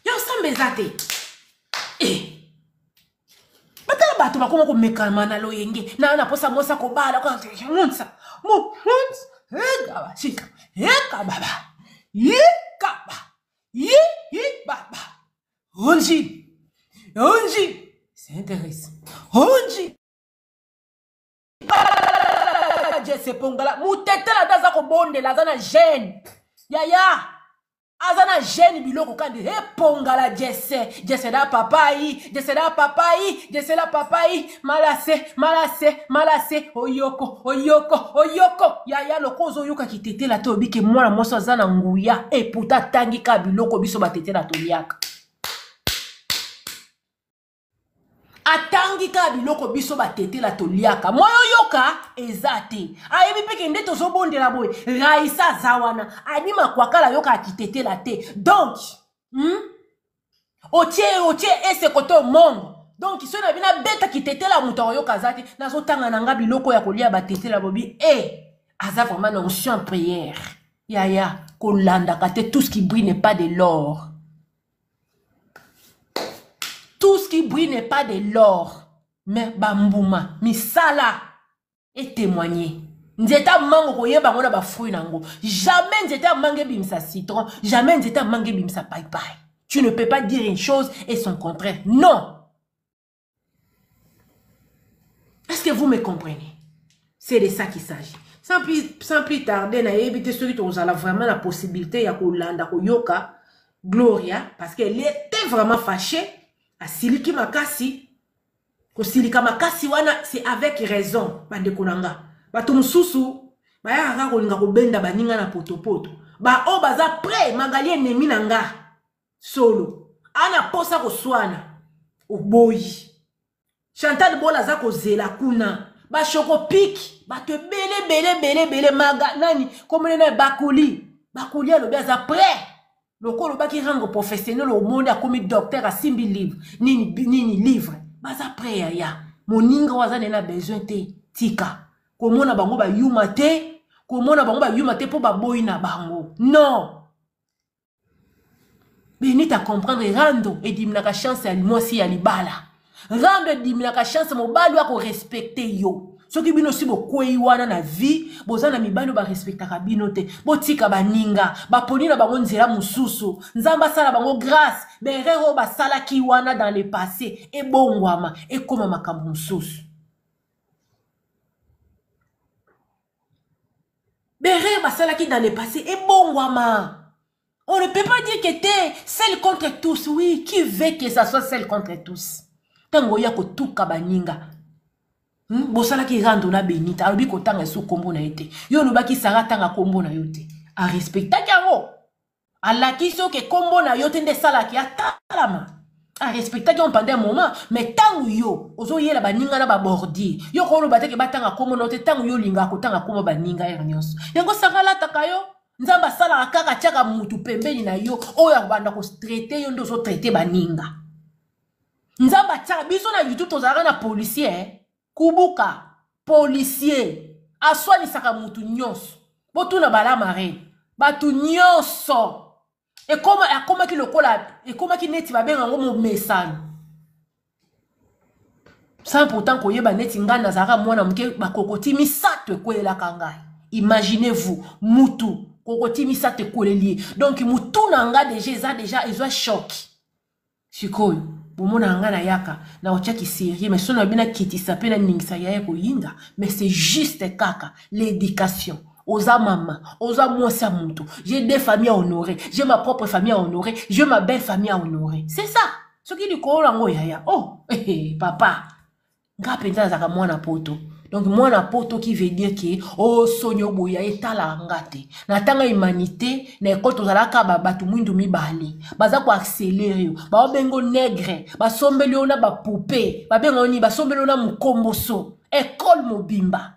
Ya osamba eza te. Eh. Batala bato bakoma komekama na loyenge na na posa mwasi akobala monsa monsa ekaba sika ekababa yikaba yibaba onji onji c'est intéressant onji jese pongala mutetela ata aza kobondela aza na gene yaya aza na gene biloko kandi epongala jese jese da papai jese da papai jese da papai malase malase malase oyoko oyoko oyoko yaya loko ozoyoka kitetela te obike mwana mwasi aza na nguya eputa atangi kaka biloko biso batetela toliaka atangi kaka biloko biso batetela toliaka moyo oyoka eza te ayebi mpe ke nde tozobondela boye raisa aza wana ani makwakala ayokaka kitetela te donc Otie otie ese kote omongo donc soki na bino abeta kitetela moto akoyoka aza te nazotanga na nga biloko ya kolia batetela bobi e eh, aza vraiment na onction prière yaya kolandaka te tout ce qui brille n'est pas de l'or tout ce qui brille n'est pas de l'or mais bambuma misala etémoigner nzete ya mango koyeba yango na bafruit na yango jamais nzete ya mango ebimisa citron jamais nzete ya mango ebimisa paipai tu ne peux pas dire une chose et son contraire non est-ce que vous me comprenez c'est de ça qu'il s'agit sans plus, sans plus tarder nayebi te soki tokozala vraiment na possibilité ya kolanda koyoka gloria parce qu'elle était vraiment fâchée asiliki makasi kosilika makasi wana c'est avec raison bandeko na nga bato mosusu bayaka kaka kolinga kobenda baninga na potopoto baoyo baza prêt magali enemi na nga solo ana posa koswana oboyi chantal bola aza kozela kuna bashokopiki bato ebele ebele ebele ebele maga nani komone na bakoli bakoli alobi aza prêt lokola olobaki rango professionnel omoni akomi docteur asimbi livre nini nini livre baza prêt yaya moninga oyo aza naye na besoin te tika komona bango bayuma te komona bango bayuma te mpo baboyi na bango non benita comprendre rando ediminaka chance ya mwasi ya libala rando ediminaka chance mobali oyo akorespecte yo soki bino si bokwei wana na vie boza na mibali oyo barespectaka bino te botika baninga baponi na bango nzela mosusu nzambe asala bango grâce baerreur oyo basalaki wana dans le passé ebongwama ekoma makambo mosusu baerreur basalaki dans le passé ebongwama on ne peut pas dire que te seul contre tous oui qui veut que ça soit seul contre tous ntango oya kotuka baninga Bosalaki rando na benita alobi kotanga esu kombo na ye te yo olobaki sara atanga kombo na yo te arespectaki yango alakisi yo ke kombo na yo te nde esalaki atalama arespectaki yango pendant un moment mais ntango yo ozoyela baninga na babordire yo koloba te ke batanga kombo na yo te ntango yo olingaka kotanga kombo baninga ere nyonso yango sara alataka yo nzambe asalaka kaka atiaka mutu pembeni na yo oyo akobanda kotraite yo nde ozotraite baninga nzambe atiaka biso na youtube tozalaka na policier eh? kubuka policier aswanisaka mutu nyonso botuna balamare bato nyonso ekoma akomaki lokola ekomaki neti babenga yango momesano sans pourtant koyeba neti ngai nazalaka mwana moke bakokoti misato ekwelelaka ngai imaginez vous mutu kokoti misato ekweleli ye donc mutu na nga deja eza deja ezwa choc sikoyo bomonaka ngai nayaka nakotia kiserie mais soki nabi nakitisa mpe naningisa yaya koyinda mais c'est juste kaka l'éducation oza mama oza mwasi ya moto j'ai deux familles à honorer j'ai ma propre famille à honorer j'ai ma belle famille à honorer c'est ça soki likolo yango yaya oh eh, eh, papa nga mpenza nazalaka mwana poto donc mwana poto qui veut dire ke oh soni oboya etalaka nga te natanga humanité na ekole tozalaka bato mwindu mibale baza koaccelere yo baobengo negre basombeli yo na bapupe babenga yo nini basombeli yo na mokomboso ekole mobimba.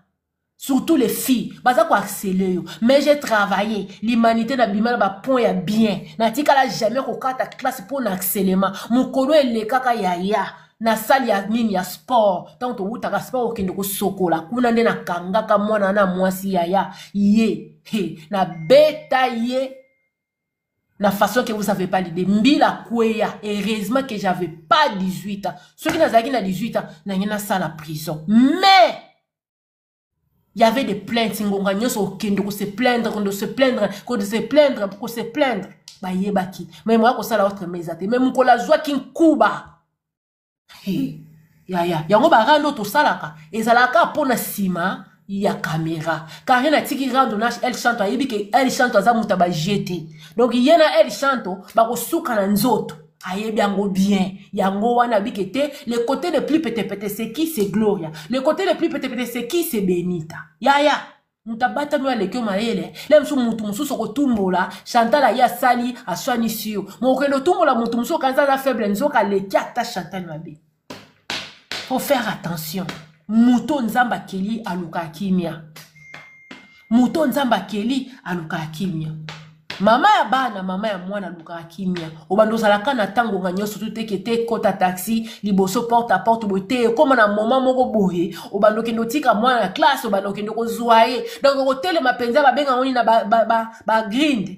Surtout les filles, baza ko harceler yo. Mais j'ai travaillé, l'humanité na bima na ba point ya bien. Na tikala jamais ko kata classe pour na harcèlement. Mukolo elekaka ya ya na salle ya nini ya sport. Tant to wutaka sport okende ko sokola. Kuna nde na kangaka mwana na mwasi ya ya ye. He, na beta ye na façon que vous avez pas l'idée. Mbila kweya, heureusement que j'avais pas 18 ans. Soki nazalaki na 18 ans, na ngena sala prison. Mais il y avait des plaintes ngonga nyonso okende ko se plaindre ko se plaindre ko se plaindre ko se plaindre bayebaki mais moya kosala autre meza te mais mokolo azwaki nkuba hey, yaya yango barando tosalaka ezalaka mpo na nsima ya kamera karine atiki rando na el chanto ayebi ke el chanto aza moto ya baje te donc ye na el chanto bakosuka na nzoto ayebi yango bien yango wana abike te le côté le plus petepete c'est qui c'est gloria le côté le plus petepete c'est qui c'est benita yaya moto abatami oyo aleki yo mayele le mosusu motu mosusu okotumbola chantal aye asali aswanisi yo mokende otumbola motu mosusu okanisa aza faible nzoka aleki ata chantal mabe faut faire attention moto nzambe akeli alukaka kimia moto nzambe akeli alukaka kimia mama ya bana mama ya mwana alukaka kimia obanda ozalaka na ntango nga nyonso tu teke te kota taxi liboso porte à porte boye te ekóma na moment moko boye obanda okende otika mwana na classe obanda okende kozwa ye donc okotelema mpenza babenga yango nini na bagrind ba, ba, ba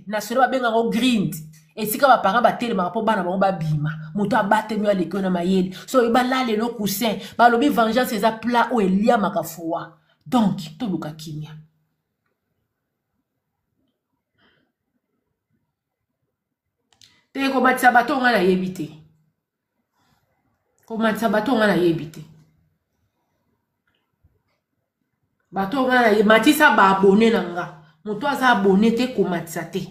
national babenga yango grind esika baparent batelemaka mpo bana bango babima moto abatemi oyo aleki yo na mayele so balala elo coussin balobi vengeance eza plat oyo eliamaka froid donc toluka kimia te komatisa bato oyo ngai nayebi te komatisa bato oyo ngai nayebi te bato oyo ngai nayebi matisa baabone na nga moto aza abone te komatisa te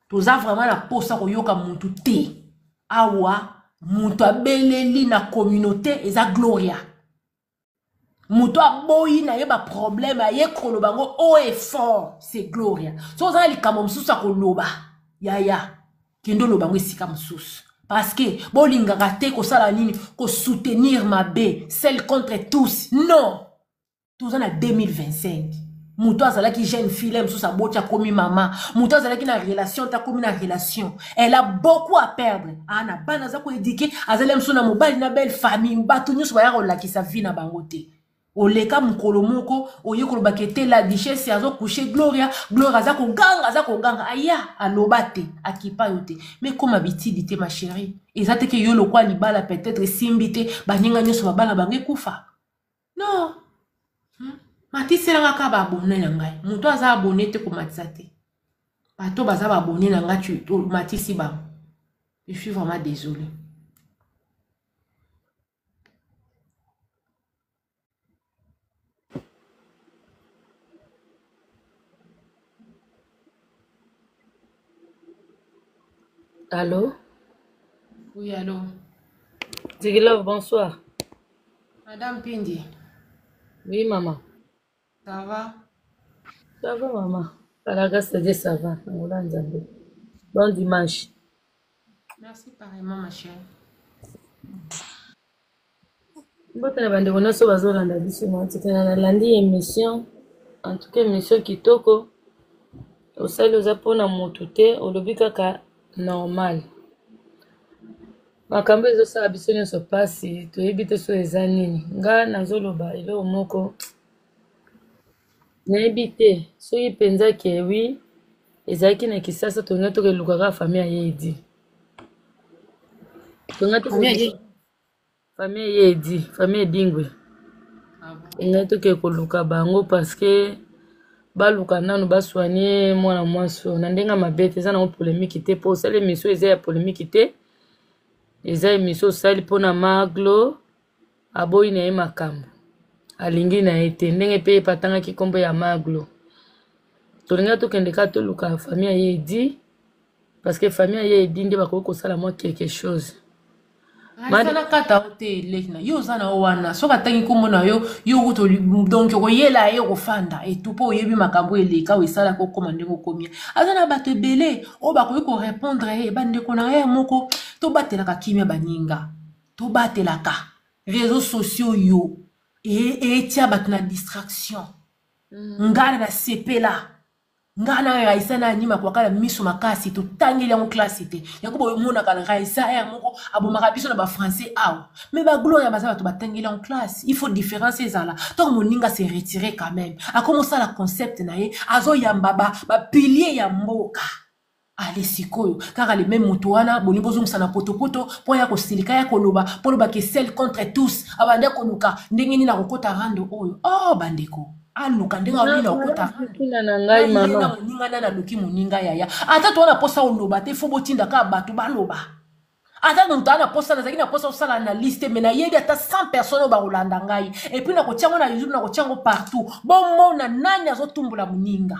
toza vraiment na mposa koyoka motu te awa moto abeleli na communauté eza gloria moto aboyi na ye baproblème aye koloba yango haut et fort c'est gloria soki oza na likambo mosusu ya koloba yaya kende oloba yango esika mosusu parce que bolingaka te kosala nini kosoutenir mabe seul contre tous non toza na 2025 moto azalaki jeune fille mosusu aboti akomi mama moto azalaki na relation te akomi na relation elle a beaucoup à perdre ah na bana aza koedike azali mosusu na mobali na belle famille bato nyonso baya kolakisa vie na bango te oleka mokolo moko oye koloba ke te la duchesse azo couche gloria gloria aza koganga aza koganga aya aloba te akipa yo te me koma bitidi te ma chérie eza te ke yo lokwa libala peut-être esimbi te baninga nyonso babala bango ekufa non hmm? matiselanga kaka baabone na ngai moto aza abone te komatisa te bato baza baabone na ngai matisi bango je suis vraiment désolé Allô? Oui, allô. Zigilove, bonsoir. Madame Pindi. Oui, maman. Ça va? Ça va, maman. Par la grâce de Dieu, ça va. Angola Nzambe. Bon dimanche. Merci pareillement, ma chérie. Mbote na bandeko nyonso bazolanda biso na tikana nalandi émission en tout cas émission kitoko osali oza mpona motu te olobi kaka normal makambo ezosala biso nyonso mpasi toyebi te so eza nini nga nazoloba eloko moko nayebi te soki mpenza ke wi ezalaki na kisasa tolinga tokeluka kaka famille ya ye edi tolinga famille ye edi famille edingwe ah ngai toke koluka bango parce que baluka nanu basoigne mwana mwasi oyo na ndenge ya mabe te eza nango polemiki te mpo osali emission eza ya polemiki te eza emission osali mpona maglo aboyi na ye makambo alingi na ye te ndenge mpe ye mpe atangaki nkombo ya maglo tolinga tokende kaka toluka famille ya ye edi parce que famille ya ye edi nde bakoki kosala mwa quelque chose na kata yo te leki na yo oza na yo wana soki atangi nkombo na yo yo kutu donk okoyela ye okofanda etu mpo oyebi makambo eleka oyo esalaka okoma ndenge okomi aza na bato ebele oyo bakoki korepondre ye bandeko na ye moko tobatelaka kimia baninga tobatelaka réseau sociaux yo etia bato na distraction. Ngai nasepela. Ngai na Raissa na Anima kwakala miso makasi, totangeli yango classe te. Yango bomonaka na Raissa air moko abomaka biso na ba français awa. Mais ba Gloria baza bato batangeli yango classe. Il faut différence ezala. Tant moninga se retirer quand même. Akomo sala concept na ye, azoyamba ba ba pilier ya mboka. Ale sikoyo kaka le même moto wana bolingi bozongisa na potopoto mpo ya kosilika ya koloba mpo loba ke seul contre tous abandi koluka ndenge nini akokota rando oyo. Oh bandeko, aluka ndenge nini akokota rando na ngai mama moninga nani aluki moninga yaya ata to wana posa oloba te fo botinda kaka bato baloba. Ata moto ana posa nazalaki na posa osala na liste mais nayebi ata 100 personnes oyo bakolanda ngai et puis nakotia yango na YouTube, nakotia yango partout bomona nani azotumbola moninga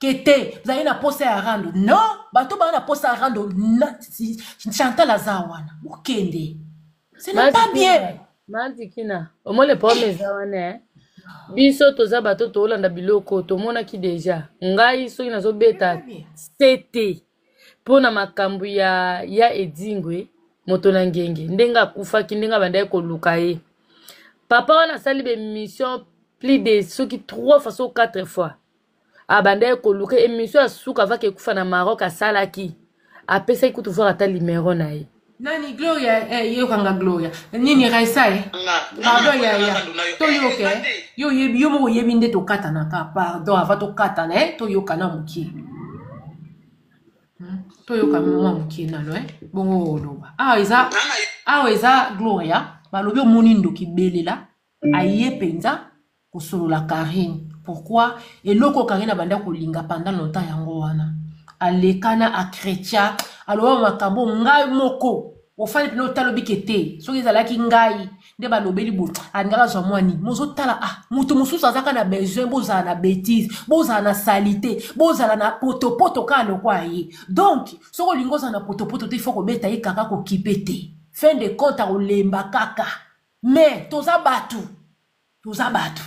kete zali na posa ya rando. Non, bato baa na posa ya rando na, si, Chantal aza wana bokende, ce n'est pas bien. Mantikina omoni problème eza wana biso toza bato tolanda biloko tomonaki deja ngai soki nazobeta sete mpona makambo ya Edingwe moto na ngenge ndenge akufaki ndenge abandaki koluka ye papa wana asali ba émission plus de soki 3 fois so 4 fois abandaki koluka émission ya suka avaki ekufa na Maroc asalaki apesaki kutu voir ata numero na ye. Nani Gloria eh, yokanga Gloria nini Raisa eh? Pardon yaya, toyoka eh? Yo yebi yo moko oyebi nde tokatanaka. Pardon, ava tokatana eh? Toyoka na mokie, Toyoka mwa mokie nano eh? Bongo oloba awa eza, awa eza Gloria balobi omoni ndoki belela aye mpenza kosolola Karine. Pourquoi eloko Karine abanda kolinga pendant longtemps yango wana alekana akretia aloba makambo ngai moko ofandi mpena otala obike te soki ezalaki ngai nde balobeli boye alingaka azwa mwa nini mozotala. Ah, moto mosusu azaka na besoin bozala na bétise, bozala na saleté, bozala na potopoto kaka lokwa ye. Donc soki olingi ozala na potopoto te, ifo kobeta ye kaka kokipe te. Fin de compte akolemba kaka. Mais toza bato, toza bato.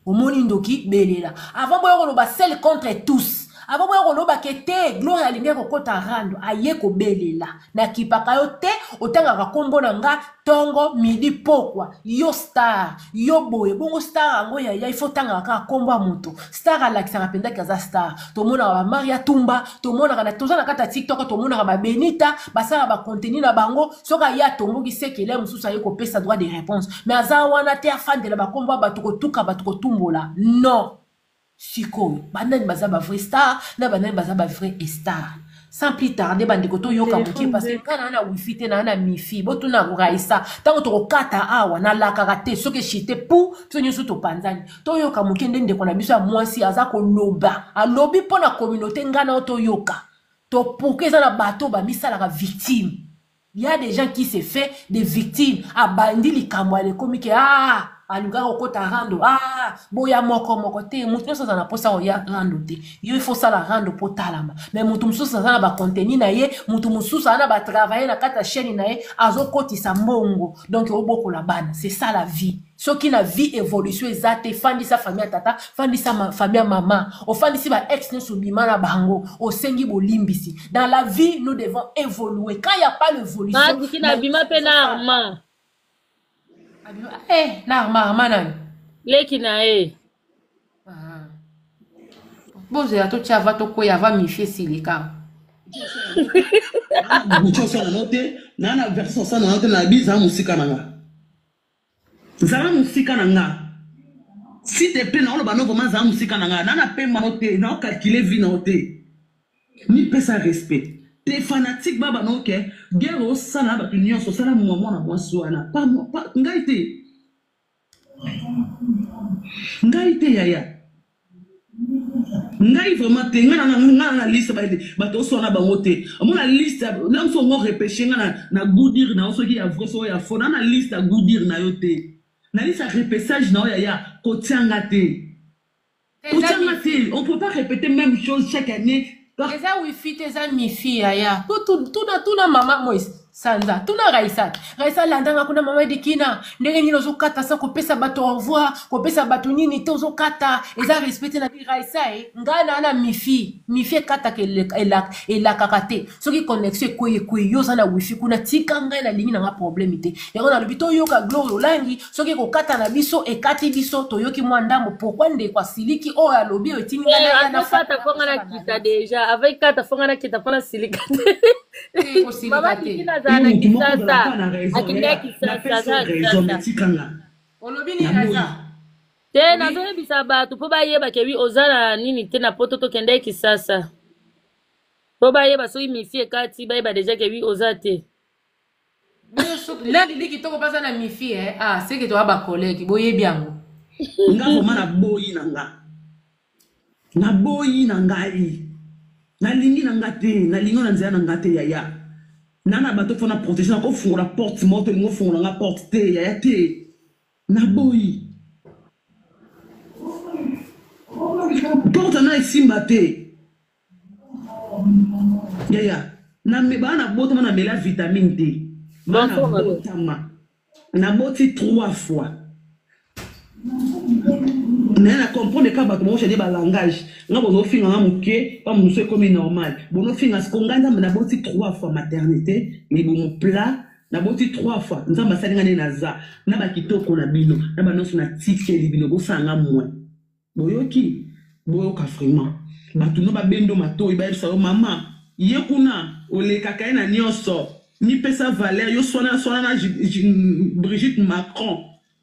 Omoni ndoki belela avant boya koloba seul contre tous, avant boya koloba ke te Gloria alingi kokota rando, aye kobelela nakipaka yo te, otangaka nkombo na nga ntongo midi pokwa, yo star yo boye bongo. Star yango yaya, ifo otangaka kaka nkombo ya moto. Star alakisaka mpenzaki aza star. Tomonaka bamaria tumba, tomonaka toza na kati ya TikTok, tomonaka babenita basalaka bacontenu na bango. Soki aye atomboki sekele mosusu aye kopesa droit de réponse, mais aza wana te afandela bakombo ya bato, kotuka bato, kotumbola. Non, sikoyo banani baza bavrai star na banani baza bavrai star? Sans plus tarder bandeko, toyoka moke parce que nga naa na wifi te, naa na mifi. Botuna Raisa ntango tokokata awa nalakaka te soki eshite pu biso nyonso topanzani. Toyoka moke nde ndeko na biso ya mwasi aza koloba, alobi mpo na communauté. Nga na yo toyoka to pourquoi eza na bato bamisalaka victime. Il y a des gens qui se fait des victimes. Abandi likambo alekomi ke ah alingaka kokota rando, ah boya moko moko te. Moto nyonso aza na mposa koya rando te. Yo ifo osala rando mpo talama, mais moto mosusu aza na bacontenu na ye, moto mosusu aza na batravaille na kati ya chaîne na ye, azokotisa mbongo, donc obokola bana. C'est ça la vie. Soki na vie évolution eza te, fandisa famille ya tata, fandisa famille ya mama, ofandisi ba ex nyonso obima na bango, osengi bolimbisi. Dans la vie nous devons évoluer. Quand il y a pas l'évolution Madiki na bima mpe na Armand. Eh, na Armand? Armand nani? Leki na ye. Ah. Bozela totia ava tokwea ava mifi esilika. Buti osala nao te naa na version osala nao te na bi zala mosika na nga, zala mosika na nga s'il te plaît. Naoloba no vraiment, zala mosika na nga, naa na pema no te, naocalcule vie nao te. Mipesa respect te fanatique baba no ke guerre osala na bato nyonso osala mwa mwana mwasi wana pa, pa, ngai te, ngai te yaya, ngai vraiment te. Ngai na na liste bato osala na bango te. Omona liste na mosu ongo repêche ngai na goudire na yo soki ya vrai soki ya faux. Na liste ya goudire na yo te, na liste ya repêchage na yo yaya, kotianga te, kotianga te. On peut pas répéter même chose chaque année. Eza wifi te, eza mifi yaya. Tuna, tuna mama Moise. Sanza tuna Raisa. Raisa landanga kuna mama Dikina ndenge nini ozokata sa kopesa bato au revoir, kopesa bato nini te ozokata eza respect te na bi Raisa e ngai na na mifi mifi ekataka elakaka te soki connexion ekweyi ekweyi yo oza na wifi kuna tika ngai nalingi na nga problème te yango nalobi toyoka Gloria Olangi soki ekokata na biso ekati biso toyoki mwa ndambo pourquoi ndeko asiliki oyo alobi oyo etindi ngai naya na kata fonga na kita deja avec kata fonga na kita mpona silika te mama Dikina azala na Kisasa akendaki Kisasa aza na Kisasa olobi nini Raisa te nazoyebisa bato mpo bayeba ke wi oza na nini te na poto tokendaki Kisasa mpo bayeba soki mifi ekati bayeba deja ke wi oza te na lili kitoko mpe aza na mifi eh? ah, seke toya bacollègue boyebi yango nga vraimen naboyi na nga naboyi na ngai nalingi na nga te nalingi na nzela na nga te yaya na na bato fo na protege nakofungola porte moko tolingi ofungola nga porte te yaya te naboyi porte na esimba te yaya baa na botama na mela vitamine te baa na botama naboti trois fois naye na comprendre kaka bato bakochanje balangage nga bozofinga nga moke pa mosusu ekomi normal bonofinga siko ngai nzambe naboti trois fois maternité libumu plat naboti trois fois nzambe asali nga nde naza na bakitoko na bino na banonso natikeli bino bosala nga moins Boyoki? Boyoka vraiment. Batu no babendo matoyi bayebisa yo mama ye kuna olekaka ye na nionso mipesa valeur yo swana swana na Brigitte Macron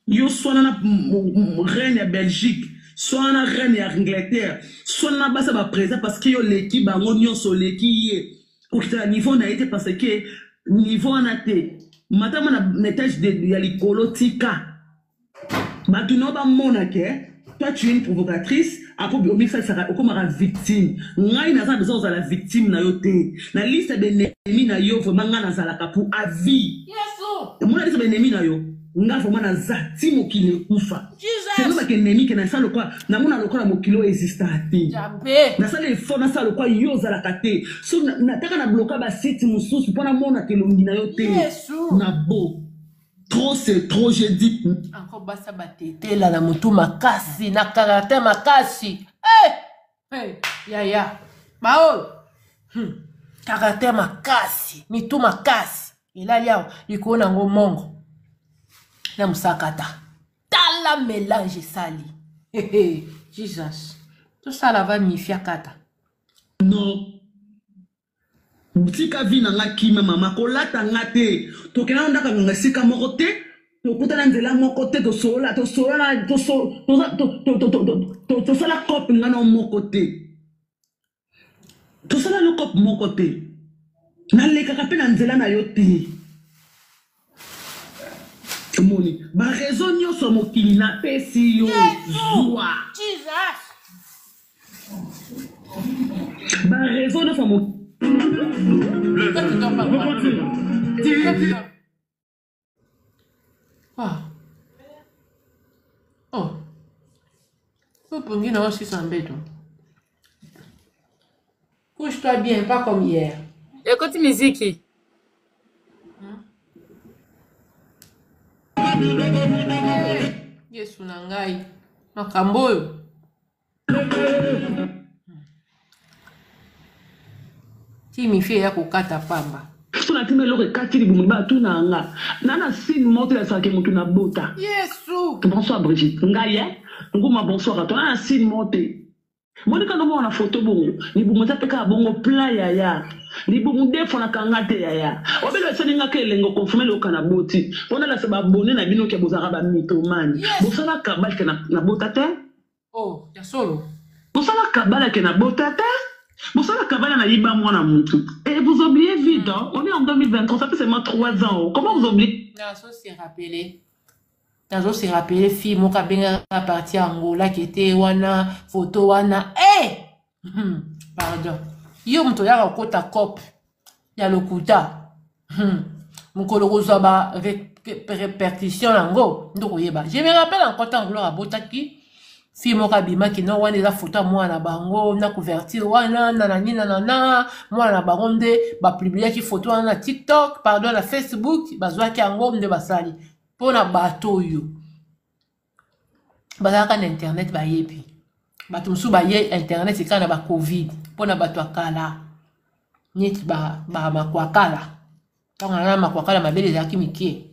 yo swana na reine ya Belgique swana na reine ya Angleterre swana na basi ya ba president parce que yo oleki bango nionso oleki ye kokita na niveau na ye te parce que niveau wana te matama na etage ya likolo tika Batu no ba mona ke toi tu es une provocatrice après omisalisaka okomaka victime ngai naza na besoin ozala victime na yo te na liste ya benemi na yo vraiment ngai nazalaka pour à vie omona liste ya benemi na yo nga vraiment naza ti mokili ekufa tolobaka enemi ke nasala lokola namona lokola mokili oyo existaka te nasala effort nasala lokola yo ozalaka te so nataka na bloka basite mosusu mpo namonaka elongi na yo te na bo Trop c'est trop, j'ai dit. Encore basa batetela na mutu makasi na caractère makasi. Eh! Hey, yaya. Baoyo. Caractère makasi, mitu makasi. Elali awa likolo nango mongo. Na musakata. Tala mélange esali. Hey, hey, Jesus. Tosala va mifia kata. Non. Tika vie na nga kimia mama kolata nga te tokenda na ndako ya nganga esika moko te tokutana nzela moko te tosolola tosolola tosala cope nga na moko te tosala no cope moko te nalekaka mpe na nzela na yo te omoni bareseau nyonso ya mokili napesi yo zwa bareseau nyonso ya mokili. Ah. Oh. Opongi na osisa mbeto. Couche-toi bien, pas comme hier. Ekoti miziki. Yesu na ngai. Makambo oyo. Ti mifi eya kokata pamba. So na tima eloko ekati libumu ba tuna nga na na signe moko te elakisaka ke mutu na bota. Yesu. Bonsoir Brigitte ngai eh nguma bonsoir à toi na na signe moko te Monica no mona na photo bongo libumu eza pe kaka bongo plein yaya libumu deux fois na kanga te yaya obele esali nga ka elengo confirme loka na boti pona lasa ba abonne na bino ke bozalaka ba mythomane bosala cabal ke na bota te. Oh ya solo. Bosala kabala ke na bota te bosala kabala na yiba mwana mutu et vous oubliez vite hein on est en 2023 ça fait seulement 3 ans oh. Comment vous oubliez. Nazo se rappeler nazo se rappeler fille moko abengaka parti ya Angola kete wana photo wana eh pardon yo moto oyaka kokota cope ya lokuta mokolo kozwa ba répercussion yango nde okoyeba. Je me rappelle encore ntango Gloire abotaki. Fille moko abimaki non wana eza photo ya mwana na bango na couverture wana na nani na nana mwana na bango nde bapubliaki photo wana na TikTok pardon na Facebook bazwaki yango nde basali mpo na bato oyo bazalaka na internet bayebi bato mosusu baye internet ekaka na bacovid mpo na bato ya kala neti bamakwakala ba ntango na makwakala mabele ezalaki mike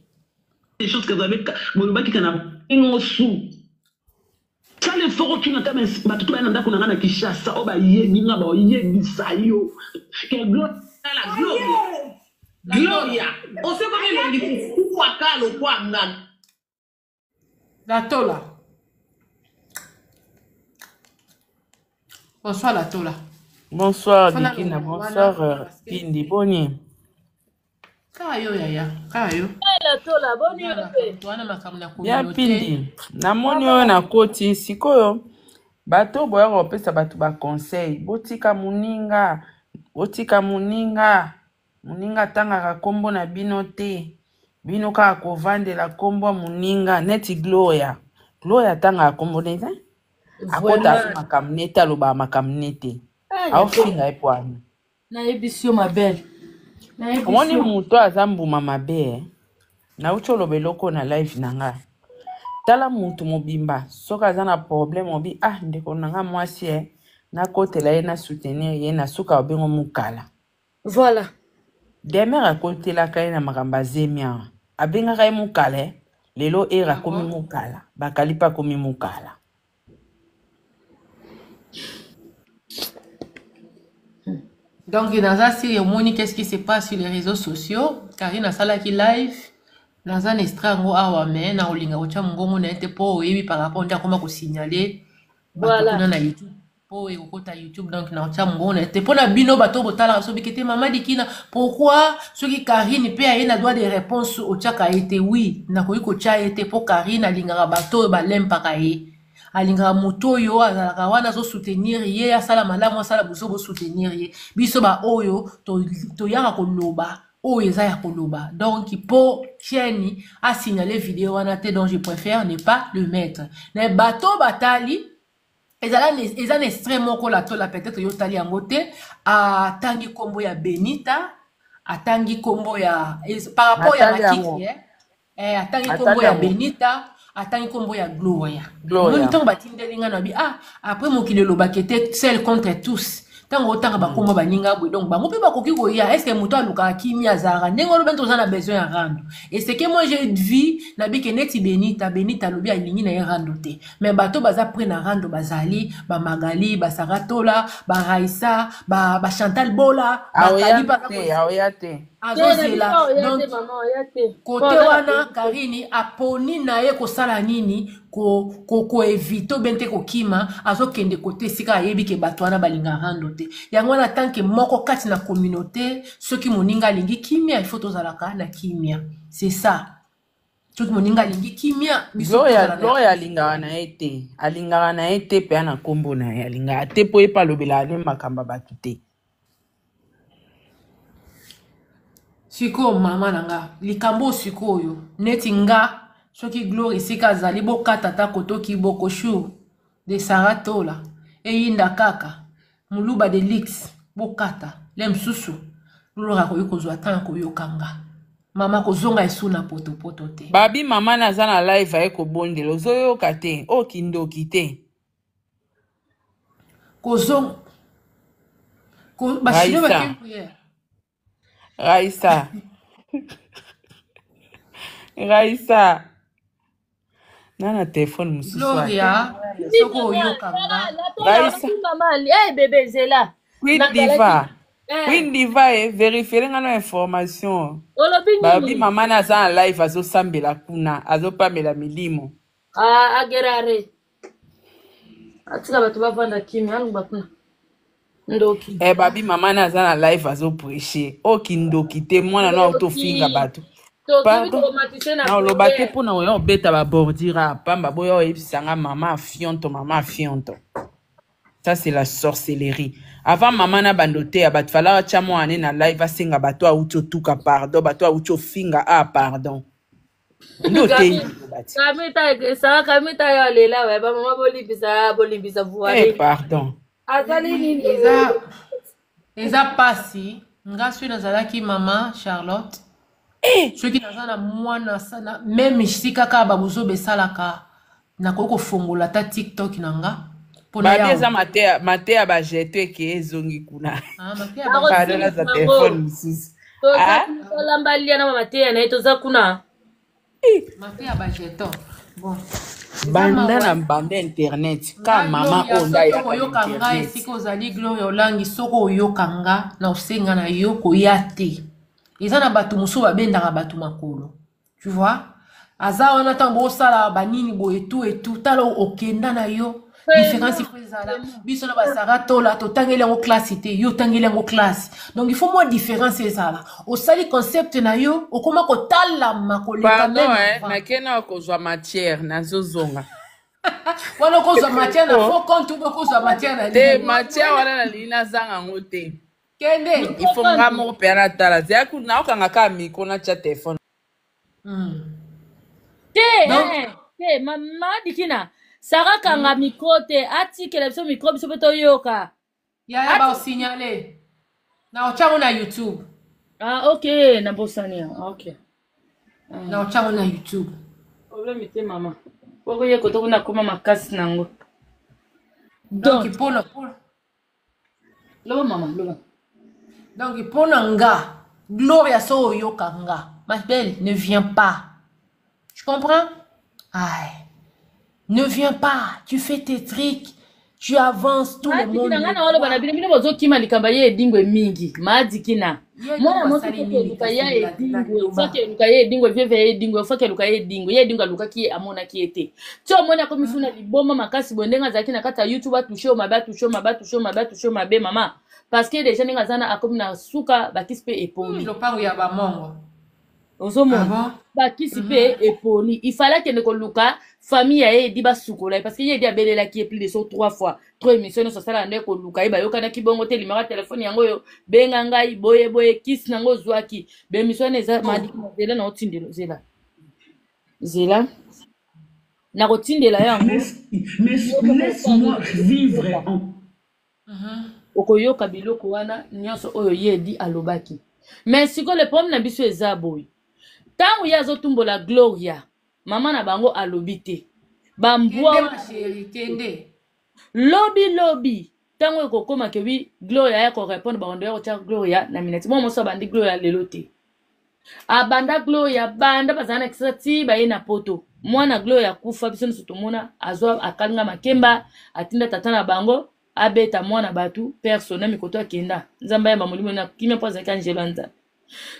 des choses que vous avez bolobaki kana ngosu sala effort otuna ata bato to baya na ndako na ngai na kinshasa oyo bayebi nga bayebisa yo ke gloria gloria osekomi elongi kukwaka lokwa nga La Tola. Bonsoir La Tola. Bonsoir Dikina, bonsoir euh, Pindi, boni. Kaka yo yaya, kaka yo. La Tola, boni yo pe. Wana makambo na Ya Pindi, namoni oyo nakoti sikoyo bato boya kopesa bato ba conseil, botika moninga, botika moninga. Muninga atangaka kombo na bino te bino kaka kovandela kombo ya muninga neti gloria gloria atangaka kombo ne te akotaka mpe makambo ne te alobaka makambo ne te ah, aofinga ye po ani nayebisi yo mabele omoni moto aza mbuma mabe eh. nauti oloba eloko na live na nga tala moto mobimba soki aza na problème obi ah ndeko na nga mwasi e nakotela ye na soutenir ye na suka obengo mokala Voilà. Demeure akotelaka ye na makambo ya zemi awa. Abengaka ye mukala eh. Lelo era ah akomi mukala. Bakali pe akomi mukala. Donc naza siri omoni qu'est-ce qui se passe sur les réseaux sociaux. Karine asalaki live. Naza na extrait yango awa mais na olinga kotia mongongo na ye te mpo oyebi par rapport nde akoma kosignaler bato kuna na YouTube. po ekokota youtube donc na otya mongongo na ye te mpo na bino bato oyo botalaka biso bike te mama dikina pourquoi soki karine mpe aye na droit de réponse otyaka ye te oui nakoki kotya ye te mpo karine alingaka bato oyo balempaka ye alingaka moto oyo azalaka wana azosoutenir ye asala malamu asala bozo bosoutenir ye biso baoyo toyaka koloba oyo eza ya koloba donc mpo chaîne asignale video wana te donc je préfère ne pas le mettre na bato batali ezala eza na extrait moko la tola peut-être yo otali yango te atangi nkombo ya benita atangi nkombo ya par rapport ya makiki eh? Eh, atangi nkombo ya benita atangi nkombo ya gloria omoni ntango batindeli ngai nabi ah après mokili elobaki ete seul contre tous ntango otanga bakombo baninga boye donc bango mpe bakoki koya est ce que moto alukaka kimia azalaka ndenge olobi nte oza na besoin ya rando et ce que moi j'ai vu nabike neti benita benita alobi alingi na ye rando te mais bato baza près na rando bazali ba magali ba saratola ba raissa ba, ba chantal bola bakali aoya te azozela donc kote wana karini aponi na ye kosala nini koevite ko, ko obe nte kokima azokende kote esika ayebi ke bato wana balinga rando te yango wana tanke moko kati na communauté soki moninga alingi kimia ifo tozalaka na kimia c'est ça soki moninga alingi kimia biso gloria alingaka na ye te alingaka na ye te mpe na nkombo na ye alingaka te mpo ye mpe alobelaka nde makambo ya bato te sikoyo mama na nga likambo oyo sikoyo neti nga soki gloire esika azali bokata ata kotoki bokoshour de saratola eyinda kaka muluba de lix bokata le mosusu gloire akoki kozwa temps ya koyoka nga mama kozonga esu na potopoto te babi mama naza na live aye kobondela ozoyoka te oyo kindoki te kozonga ko, bachinois bakei prière Raissa. Raissa. Na na telefone mosusu. Gloria, soki oyoka nga. Raissa. Eh bébé zela. Queen Diva. Eh. Queen Diva eh, vérifier nga no information. Olobi nini? Babi mama na aza na live azosambela kuna, azopamela milimo. Ah, agerare. Atika bato bavanda kimia, alongwa kuna. Ndoki. Eh babi mama na aza na live azo prêcher. Oh kindoki te mwana no auto finga bato. Pardon. Na oloba te pona oya obeta ba bordure a pamba boya oyebisa nga mama afionto mama afionto. Ça c'est la sorcellerie. Avant mama na bando te ya bato fala atia mwana ne na live asenga bato auti otuka pardon, bato auti ofinga ah pardon. Nde oteyi liloba ti. Kamita sara kamita yo alela we ba mama bolimbisa bolimbisa Eh, voile. pardon. Azali nini? Eza eza pasi nga soki nazalaki mama Charlotte Eh, soki naza na mwana sana meme esika kaka babuzoba esalaka nakoki kofongola ata tiktok na nga mpo Babi naya eza mateya mateya ba jeto eke ezongi kuna. Ah, mateya ba Pardon naza Bakosilisa telefone yango. mosusu. Toza Ah? kuna tolamba lia na ba mateya na ye toza kuna. mateya ba jeton bon eza Banda mawa na banda internet ka nga mama Gloria oyo nde soki ayaka na okoyoka nga internet. esika ozali Gloria Olangi soki oyoka nga na osenga na yo koya te eza na bato mosusu babendaka bato makolo tu vois aza wana ntango bosala banini boye etu etu tala okenda na yo différence ifo ezala biso na basara tola totangeli yango classe te yo otangeli yango classe donc il faut mwa différence ezala osali concept na yo okoma kotalama koleka Pardon meme eh, avant nake na kozwa matière nazozonga. wana okozwa matière na Oh. faux compte ube okozwa matière na Te nini matière wana nalingi nazanga yango te. kende Il faut nga moko mpe natala. Zela kuna naokanga kaka micro natya telefone. Te Donc eh, te mama dikina sara kanga micro te atikela biso micro biso mpe toyoka. Yaya Ati baosignale na otyango na YouTube ah ok nabosani ah, ok. Na otyango na YouTube Problème te mama. Poko ye koto kuna koma makasi nango. Donc Donc mpona loba mama loba. Donc mpona nga Gloria so oyoka nga ma belle ne viens pas tu comprends aïe ne viens pas tu fais tes trucs tu avances tout le monde Madikina nga le na oloba na voit bino bino bozokima likambo ye edingwe mingi madikina ye mwana edingwe mwasi asali soki nini eluka kasi ye edingwe soki eluka ye edingwe vieve ye edingwe soki eluka ye edingwe ye edingwe alukaki ye amonaki ye te ti omoni akomi suna liboma makasi boye ndenge azalaki na kati ya youtube atushe yo mabe atushe yo mabe atushe yo mabe atushe yo mabe mama parce que deja ndenge aza na akomi na suka bakisi mpe epoli lopango ya bamongo ozomona ah bon bakisi mpe epoli ifale akende koluka famille ya ye edi basukola ye parce que ye edi abelelaki ye plus de so trois fois trois émission nyonso asalaka nde koluka ye bayokanaki bongo te limaka telefone yango oyo benga ngai boye boye kisi nango ozwaki baémission wana eza Oh. madiki na zela na otindela zela zela nakotindela yango Mais laisse-moi vivre en okoyoka biloko wana nyonso oyo ye edi alobaki mais sikoyo le problème na biso eza boye ntango ye azotumbola gloria mama na bango alobi te bambwa kende wana ma chérie kende lobi lobi ntango ekokóma ke wi gloria ya korépondre bango ndoya kotya gloria na mineti mwa moso abandi gloria lelo te abanda gloria banda bazala na kisasa ti baye na poto mwana gloria akufa biso nyonso tomona azwa akalinga makemba atinda tata na bango abeta mwana bato persona mikoto akenda nzambe ayamba molimo na kimia mpo azalaki angelo ya nzambe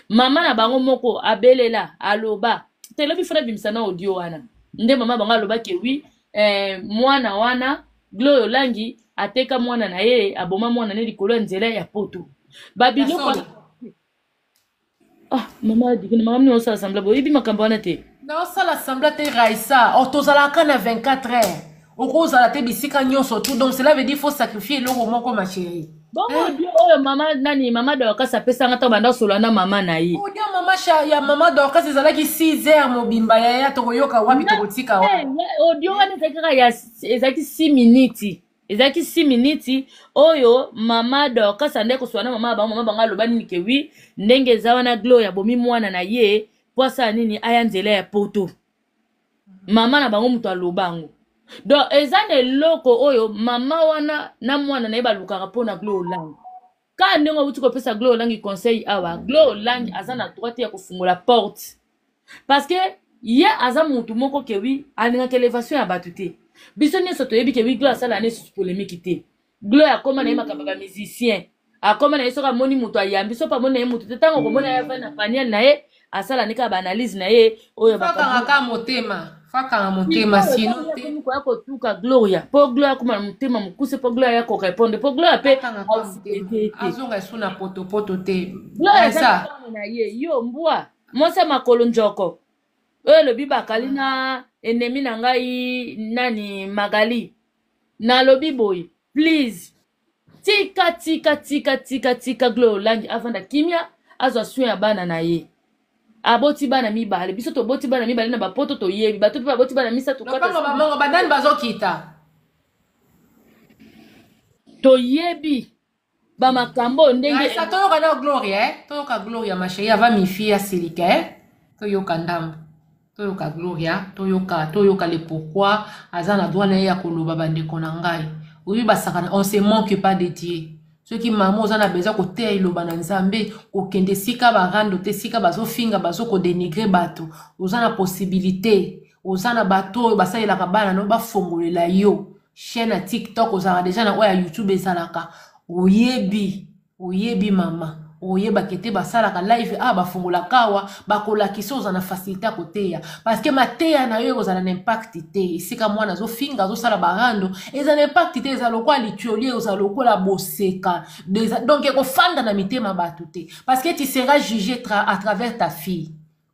mama na bango moko abelela aloba te elobi fona bimisa na audio wana nde mama bango alobaki wi eh, mwana wana Gloria Olangi ateka mwana na ye aboma mwana ne likolo ya nzela ya poto ya babiloko wana solo ah mama dikina mama mini osala sembla boyebi makambo wana te naosala sembla te Raissa or tozalaka na 24 heures okozala te bisika nyonso tout donc cela veut dire faut sacrifier eloko moko ma chérie bongo hein? audio oyo mama nani mama Dorcas apesanga ntango banda osolola na mama na ye odia mama sha ya mama Dorcas ezalaki 6 heures mobimba yaya tokoyoka wapi tokotika Eh, wapi audio wana ezalaki kaka ya ezalaki 6 minutes ezalaki 6 minutes oyo mama Dorcas ande kosolola na mama ya bango mama bango aloba nini ke wi ndenge eza wana Gloria abomi mwana na ye po asala nini aya nzela ya poto mama na bango moto aloba yango donc eza na eloko oyo mama wana na mwana na ye balukaka mpona Glo Olangi kaka ndenge awuti kopesa Glo Olangi conseil awa Glo Olangi aza na droit te ya kofungola porte parce que ye aza mutu moko ke wi alingaka élévation ya bato te biso nyonso toyebi ke wi Glo asala ne susu polémique te Glo akóma na ye makambo ya bamusicien akóma na ye soki amoni moto ayambi soki amoni na ye moto te ntango okomona ye avandi na paniel na ye asala ne kaka baanalyse na ye oyo fakanga ka motema fakanga motema sikoyo sino ntango te akomi koya kotuka gloria mpo gloria akóma na motema mokuse mpo gloria ya korépondre mpo gloria mpe akanga ka motema ausete te azonga esu na potopoto te gloria aza Raissa motema na ye yo mbwa mwasi ya makolo njoko oyo elobi bakali na enemi na ngai nani magali nalobi boye please tika tika tika tika tika Glo Olangi avanda kimia azwa soin ya bana na ye. Aboti bana mibale, biso toboti bana mibale na bapoto toyebi, bato mpe baboti bana misato kata. Lopango bamongo banani bazokita. Toyebi bamakambo oyo ndenge. Raisa toyoka na Gloria eh? Toyoka Gloria ma chérie avant mifi asilika eh? Toyoka ndambo. Toyoka Gloria, toyoka toyoka le pourquoi aza na droit na ye ya koloba bandeko na ngai. Oyebi basakana on se manque pas de Dieu. Soki mama oza na besoin koteya liloba na Nzambe, kokende esika barando te, esika bazofinga, bazokodenigre bato, oza na possibilité, oza na bato oyo basalelaka bana no bafongolela yo chaîne ya TikTok, ozalaka deja na oyo ya YouTube ezalaka, oyebi oyebi mama oyebaka ete basalaka live awa, bafungolaka awa, bakolakisa oza na facilité ya koteya parce que mateya na yo ekozala na impact te. Esika mwana azofinga azosala barando eza na impact te, eza lokola litioli, eza lokola boseka, donc ekofanda na mitema bato te parce que tu seras jugé à travers ta fille.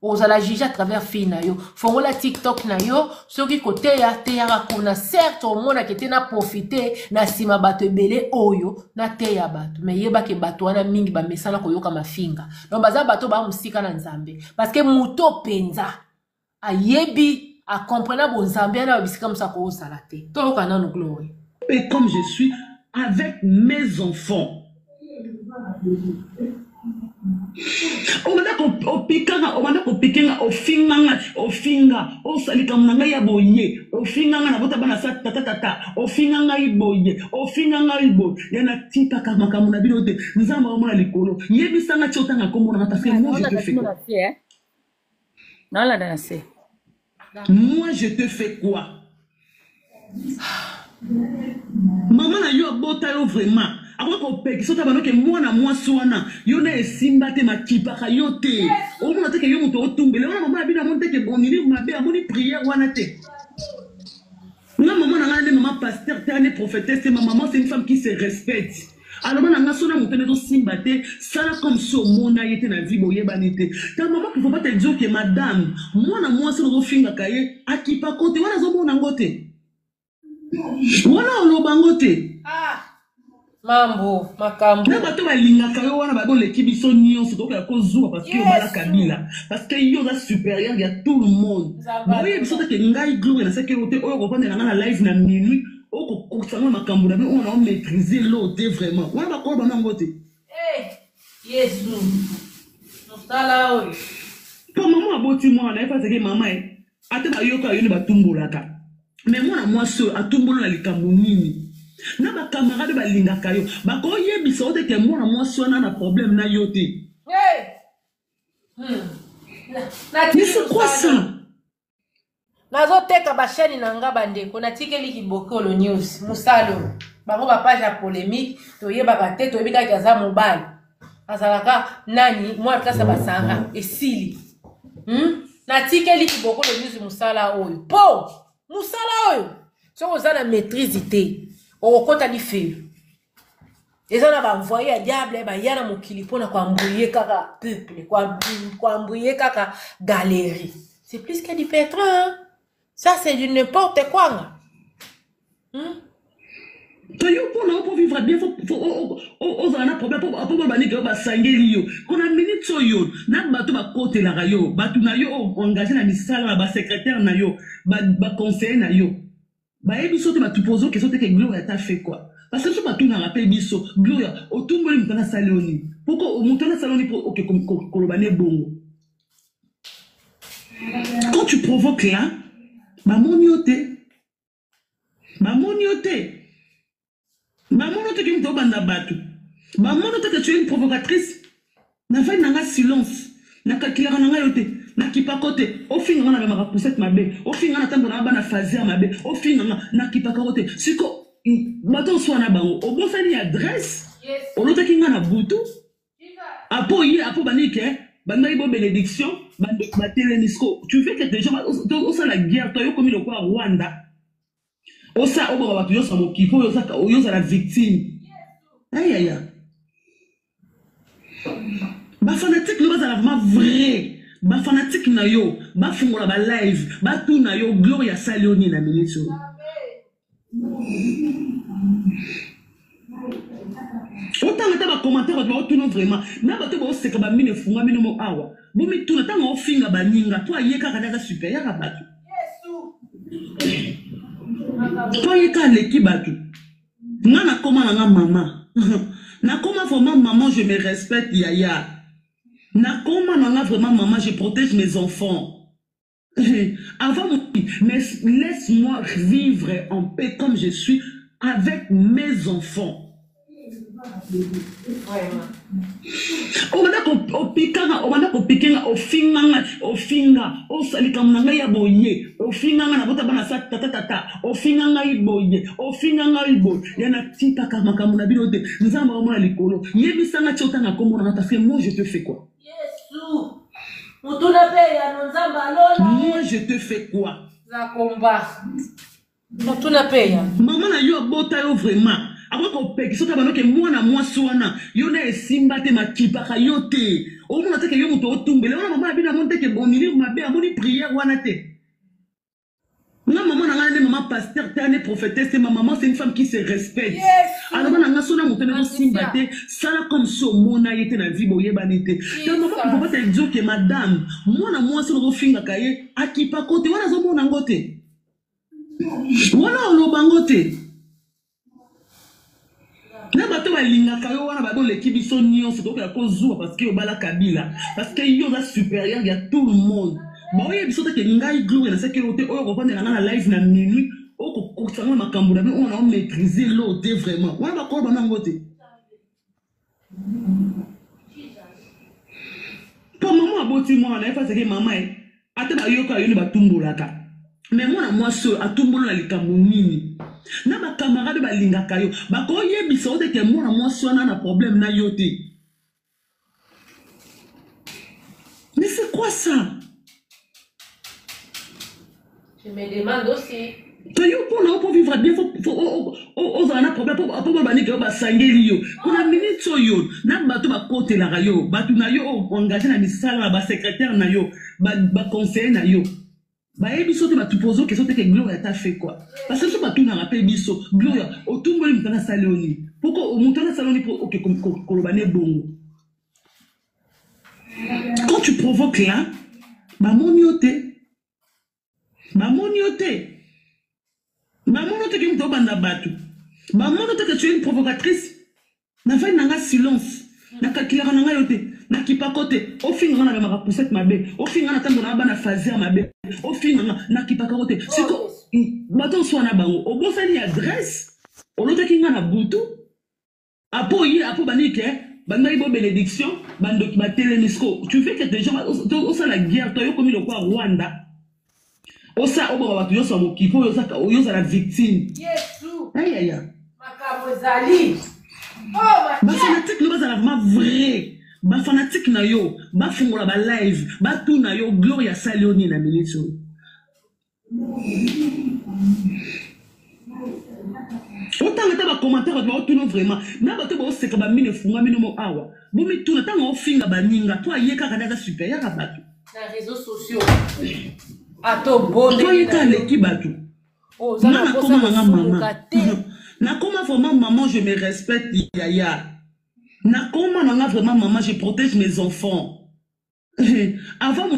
Ozala juge à travers fille na yo. Fongola TikTok na yo, soki koteya teyaka kuna, certes omonaka ete na profite na nsima bato ebele oyo nateya bato, mais yebake bato wana mingi bamesana koyoka mafinga, donc baza bato baa mosika na Nzambe parce que moto mpenza ayebi akomprena bonzambe wana babisika mosu akozala te. Toyoka nanu Glory. Et comme je suis avec mes enfants, obanda opikanga, obanda kopikenga, ofinganga, ofinga, osala likambo na ngai ya boye, ofinga ngai nabota bana sa tata tata, ofinga ngai boye, ofinga ngai boye, ya natikaka makambo na bino te. Nzambe aomona likolo, yebisa ngai ti otanga kombo na ngai parce que moi je te fais quoi? Naolanda na se. Moi je te fais quoi? Mama na yo abota yo vraiment akoki kopekisa ota banoke mwana mwasi wana yo na esimba te, makipaka yo te, omona te ke yo moto otumbele wana. Mama na bino amoni te ke bonini mabe, amoni prière wana te. Nga mama na nga nde mama pasteur te, ane prophétesse te. Ma maman, c'est une femme qui se respecte. Aloba na nga so na moto nde ezosimba te, sala comme si omona ye te na vie, boyebani te. Ta maman pouvait pas te dire que madame, mwana mwasi oyo ozofingaka ye akipako te wana, azomona yango te wana, oloba yango te. Ah, mambo makambo. Na bato balingaka yo wana baboleki biso nyonso, tokoka kozuwa parce que obala Kabila, parce que yo oza supérieur ya tout le monde. Boyebi biso te ke ngai Gloire nasaki yo te oyo kovandela ngai na live na minuit, okokokisa ngo makambo na bino oyo na omaîtrise lo te vraiment wana, bakoloba nango te. Yesu, mosala oyo. Mpo mama aboti mwana ye paseke mama ye ata bayoka yo nde batumbolaka, me mwana mwasi oyo atumbola na likambo nini? Na bacamarade balingaka yo bakoyebisa yo te ke mwana mwasi wana na problème na yo te. Hey! Mais c'est quoi ça? Nazoteka bachaîne na nga bandeko, natikeli Kibokolo News mosalo bango bapage ya polémique, toyebaka te, toyebi kaka aza mobali, azalaka nani, mwana classe ya basara esili, Natikeli Kibokolo News mosala oyo, mpo mosala oyo soki oza na maîtrise te okokɔta lifelo. Eza na baenvoye ya diable baya na mokili mpona koembrouiller kaka peuple, koembrouiller kaka galerie. C'est plus que du pétrin, hein? Ça c'est du n'importe quoi nga, To yo mpona yo mpo vivre bien, faut ozala na problème mpo babaniki oyo basangeli yo kona minute oyo na bato bakotelaka yo, bato na yo oyo engage na misala na basecrétaire na yo, baconseiller na yo, bayebi so te, bato pose question te ke Gloria t'a fait quoi? Parce que biso batunaka mpe biso, Gloria otumboli moto wana, asali yo nini? Poko moto wana asali yo nini mpo oke koloba ne bongo? Quand tu provoques là, bamoni yo te, bamoni yo te, bamoni yo te ke moto obanda bato, bamoni yo te ke tu es une provocatrice. Navandi na nga silence, nakalkulaka na ngai yo te, nakipako te. Ofinga nga, namemaka poussette mabe, ofinga nga, natambola na bana fazer mabe, ofinga nga, nakipaka yo te. Siko bato oswa na bango, obosani adresse, olotaki nga na butu apo ye apo banike bandaki bo bénédiction, bandeko batelemi. Siko tu veux que des gens osala guerre to yokomi lokola Rwanda, osa oboma bato nyonso ya mokili mpo oyo ozala victime. Ayaya, bafanatike no bazala vraiment vrai bafanatike na yo, bafungola balive, batuna yo Gloria asali yo nini na minute oyo. Otanga ata bacommentaire, bato baotuna vraiment na bato baoseka, bamine efungwami no mo awa. Bomituna ntango ofinga baninga mpo aye kaka nde aza supérieur ya bato. Mpo aye kaka aleki bato. Nga nakoma na nga mama. Nakoma vraiment maman, je me respecte yaya. Nakoma na nga vraiment maman, je protège mes enfants. Avant mais laisse-moi vivre en paix comme je suis avec mes enfants. Obanda kopikanga, obanda kopikenga, ofinganga, ofinga, osalikambo na ngai ya boye, ofinga ngai nabota bana sa tata tata, ofinga ngai boye, ofinga ngai boye, ya natikaka makambo na bino te. Nzambe aomona likolo, yebisa ngai ti otanga kombo na ngai parce que moi je te fais quoi? Yesu. Motuna mpe eyano Nzambe alola. Moi je te fais quoi? Za combat. Motuna mpe eyano. Maman na yo abota yo vraiment. Akoki kopekisa ota banoke mwana mwasi wana yo na esimba te makipaka yo te. Omona te ke yo moto otumbele wana mama na bino amoni te ke bonili mabe amoni prière wana te. Nga maman na nga nde maman pasteur te ane prophétesse te ma maman c'est une femme qui se respecte. Aloba na nga sona moto nde simba te sala comme si omona ye te na vie boyebani te. Ta maman il faut pas te dire que madame mwana mwasi oyo ofingaka ye akipa kote wana azomona ngo te. Wana oloba ngo te. Na bato balingaka yo wana babe oleki biso nyonso tokoya kozuwa parce que obala Kabila parce que yo oza supérieur ya tout le monde baoye biso te ke ngai gloire nasaki yo te oyo okovandela ngai na live na minuit okokokisa ngai makambo na bino oyo na omaîtrise lo te vraiment wana bakoloba nango te mpo mama aboti mwana na ye faseke mama ye ata bayoka yo nde batumbolaka me mwana mwasi oyo atumbolo na likambo nini na bakamarade balingaka yo bakoyebisa yo te ke mwana mwasi wana na problème na yo te. Mais c'est quoi ça? Je me demande aussi. To yo mpona yo mpo vivre bien faut ozala na problème mpo babaniki yo basangeli yo mpona minute oyo na bato bakotelaka yo bato na yo oengage na misala na basecrétaire na yo baconseiller na yo bayebi biso te bato pozo question te ke Gloria t'a fait quoi parce que biso batunaka mpe biso Gloria otumboli moto wana asali yo nini poko moto wana asali yo nini mpo oke koloba ne bongo quand tu provoques là bamoni yo te bamoni yo te bamoni yo te ke moto obanda bato bamoni yo te ke tu es une provocatrice. Nafandi na nga silence nakalculaka na nga yo te nakipako te ofinga nga namemaka poussette mabe ofinga nga natambola na bana fazer mabe ofinga nga nakipaka yo te siko bato oswana bango obosani adresse olotaki nga na butu apo oye apo baniki ke bandaki bo benediction bandoki batelemi siko tu veux que des gens osala guerre to yo okomi lokwa Rwanda osa oboma bato nyonso ya mokili mpo oyo ozala victime. Yesu ayaya makambo ezali oh, bafanatike no bazala vraiment vrai bafanatike na yo bafungola balive batuna yo gloria asali yo nini na minute oyo otanga ata bacommentaire bato baotuna vraiment na bato baoseka bamino efungwami no mo awa bomituna ntango ofinga baninga mpo aye kaka nde aza supérieur ya bato na réseaux sociaux ata obondeli mpo aye kaka aleki bato oh, oza nga na mposa nakoma nanga kosumuka mama te nakoma vraiment maman je me respecte yaya nakoma nanga vraiment maman je protège mes enfants avant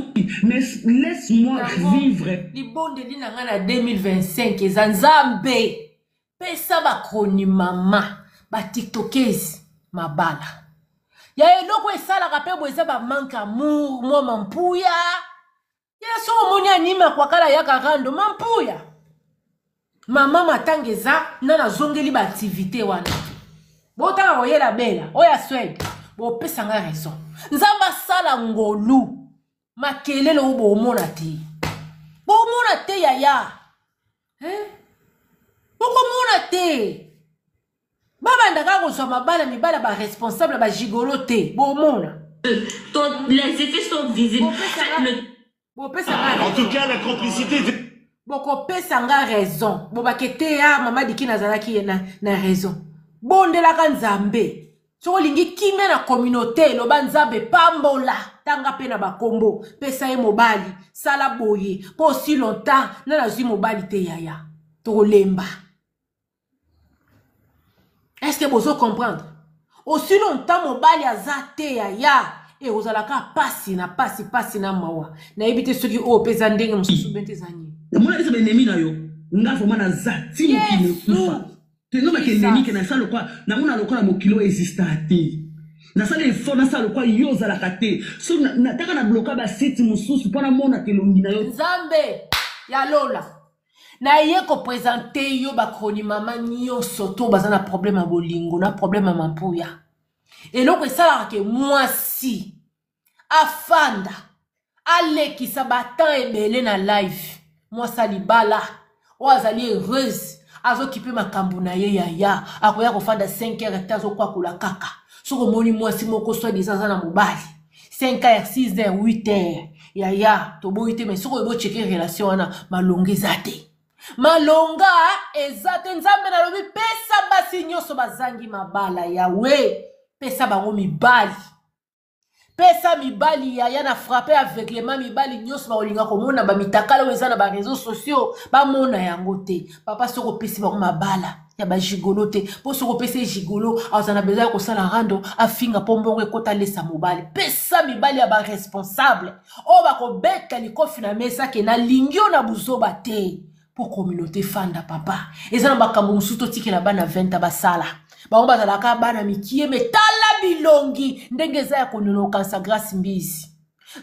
mais laisse-moi vivre libondeli na ngai na 2025 eza nzambe pesa bakronimama batiktokezi mabala ya eloko esalaka mpe boye eza bamanke amour mwa mampuya ya so omoni anima kwakala yaka rando mampuya mama matanga eza nga nazongeli baaktivité wana botanga koyela bela oyo ya swede bopesa nga raison nzambe asala ngolu makelele oyo bomona te bomona te yaya eh? bokomona te babanda kaka kozwa mabala mibala baresponsable bagigolo te bomona Les effets sont visibles. Bopesa nga En tout cas, la complicité. Bokopesa nga raison. Bobake te ya mama Diki nazalaki na, na raison. Bondelaka Nzambe. Soki olingi kimia na communauté, loba Nzambe pambola tanga pe na bakombo, pesa ye mobali, sala boye po aussi longtemps na nazwi mobali te yaya. Tokolemba. Est-ce que bozo comprendre? Aussi longtemps mobali aza te yaya. Ekozala kaka pasi na pasi, pasi na mawa. Nayebi te soki oyo mpe eza ndenge mosusu be te eza nini. Namona biso baennemi na yo. Nga vraiment naza ti mokili ekufa. Teno bakendeni ke nasala lokola namona lokola mokili oyo exista te. Nasala effort nasala lokola yo ozalaka te. So nataka na bloka ba site mosusu mpo namonaka elongi na yo. Nzambe ya lola naye ko presenter yo ba chronimama nyonso to baza na problème ya bolingo na problème ya mampuya. Eloko esalaka ke mwasi afanda alekisa ba temps ebele na live, mwasi ya libala oyo azali heureuse azokipe makambo na ye yaya, akoya kofanda 5 heures te azokwakola kaka. Soki omoni mwasi moko soit disant aza na mobali 5 heures, 6 heures, 8 heures, yaya toboyi te, mais soki oyebi ocheke relation wana malonga eza te, malonga eza te. Nzambe nalobi pesa basi nyonso bazangi mabala, yawe pesa bango mibali, pesa mibali yaya na frappe aveuglement, mibali nyonso bakolinga komona ba mitakala oyo eza na ba réseaux sociaux bamona yango te. Papa soki opesi bango mabala ya ba gigolo te, po soki opesi gigolo azala na besoin ya kosala rando afinga po mbongo ekota lesa mobali. Pesa mibali ya ba responsable oyo bakobeta likofi na mesa ke nalingi yo na buzoba te, po communauté fanda papa. Eza na makambo mosusu totikela bana 20 ans basala, bango bazalaka bana mikie, me tala bilongi ndenge eza ya kononokansa. Grâce Mbizi,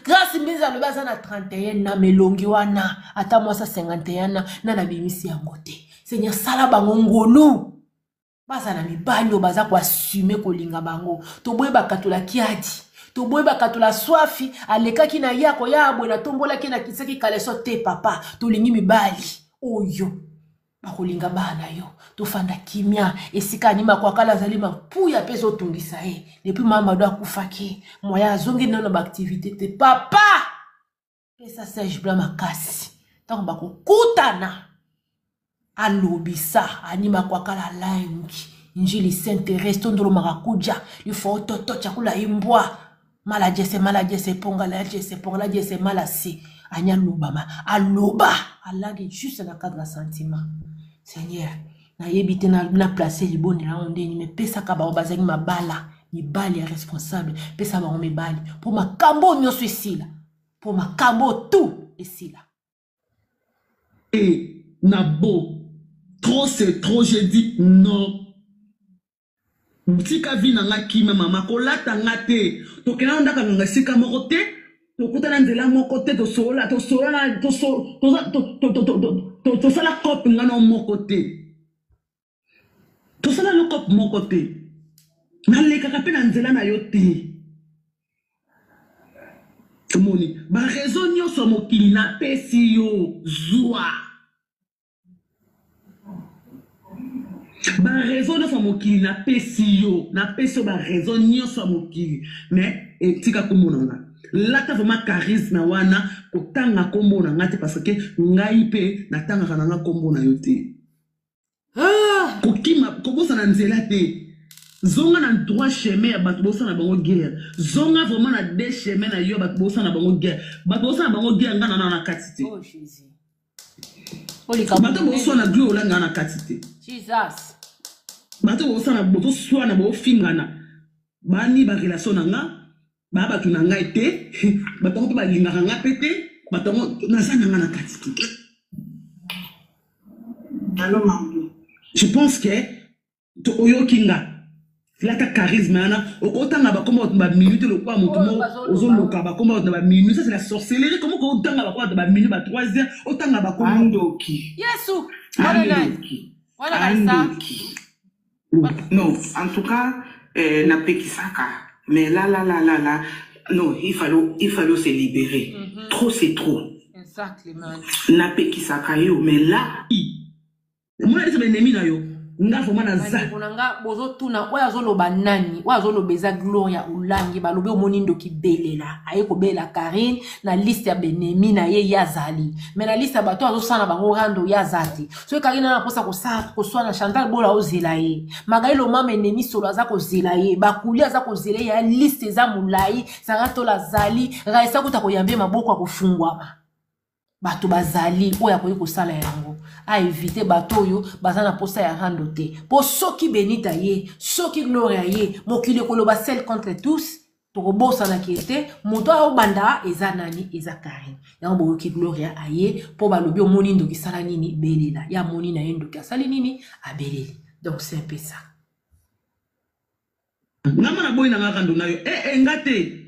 Grâce Mbizi alobi aza na 31 na melongi wana, ata mwasi ya 51 na na nabimisi yango te. Seigneur sala bango ngolu, bazala mibali oyo baza koassume kolinga bango. Toboyi bakatola kiadi, toboyi bakatola swafi alekaki na ye akoya boye natombolaki nakisaki kaleso te. Papa tolingi mibali oyo bakolinga bana yo, tofanda kimia esika anima kwakala azali mapuya mpe ezotungisa ye depuis Mamado akufaki, moya azongi nano ba activité te. Papa pesa Serge Blanc makasi ntango bakokutana alobisa anima kwakala langi njili Saint Therese tondolomaka kuja ifo toto chakula imbwa mala jese mala jese ponga la jese ponga la jese mala si anya lobama aloba alagi juste na cadre ya sentiment. Seigneur nayebi te na place libondela yango ndeni, me pesaka bango bazangi mabala mibali ya responsable, pesa bango mibali mpo makambo nyonso esila, mpo makambo tout esila. Et na beau trop c'est trop, j'ai dit non. Tika vie na nga kimia mama, kolata nga te. Tokenda ndaka nganga esika moko te, tokutana nzela moko te, tosolola tosolola tosala cope nga na moko te, tosala no cope moko te, nalekaka mpe na nzela na yo te. Omoni ba raison nyonso ya mokili napesi yo, zwa ba raison nyonso ya mokili napesi yo, napesi yo ba raison nyonso ya mokili, mais etika kombo na nga. Lata vraiment charisme wana, kotanga kombo na nga te, parce que ngai mpe natangaka na nga kombo na yo te. Kokima kobosana nzela te, zonga na droit chemin ya bato bosala na bango guerre, zonga vraiment na deux chemin na yo bato bosala na bango guerre, bato bosala na bango guerre, nga na na kati te. Oh Jésus. Olika bato boswana glo olanga na kati te. Jesus. Bato bosana bozoswana bofingana bani ba relation na nga ba bato na ngai te, bato yango mpe balingaka nga mpe te, bato yango naza na nga na kati te. Allo Mambo. Je pense que to oyoki nga lata charisme wana, okotanga bakoma bato ba minute lokola moto Oyo moko bazoloba. ozoluka bakoma bato na ba minute, ça c'est la sorcellerie. Comment okotanga bakoma bato ba minute ba 3 heures otanga bakoma Andoki. Yesu, wana nani? Andoki. Wana kanisa. Andoki. Non, en tout cas, napekisaka. Mais là, là, là, là, là, non, il fallait se libérer. Trop, c'est trop. Exactement. Napekisaka yo, mais là, Mona biso baennemi na yo, nga vraiment naza. Bandeko na nga bozotuna oyo azoloba nani, oyo azoloba eza Gloria Olangi. Balobi omoni ndoki belela aye kobelela Karine na liste ya benemi na ye, ye azali me na liste ya bato azosala na bango rando, ye aza te. Soki Karine ana mposa koswana, Chantal Bola ozela ye, Magali Lomama enemi solo aza kozela ye, Bakuli aza kozela ye, ya liste eza molai, Sara Tola azali, Raisa kuta koyambe maboko akofungwama. Bato bazali oyo akoki kosala yango, aevite bato oyo baza na posa ya rando te, mpo soki Benita ye, soki Gloria ye, mokili ekoloba seul contre tous. Tokobosanaki ete moto aobanda eza nani? Eza Karine. Yango boyoki Gloria aye mpo balobi omoni ndoki sala nini? Belela. Ye amoni na ye ndoki asali nini? Abeleli. Donc c'est un peu ça. Nga ma naboyi na nga rando na yo eh eh nga te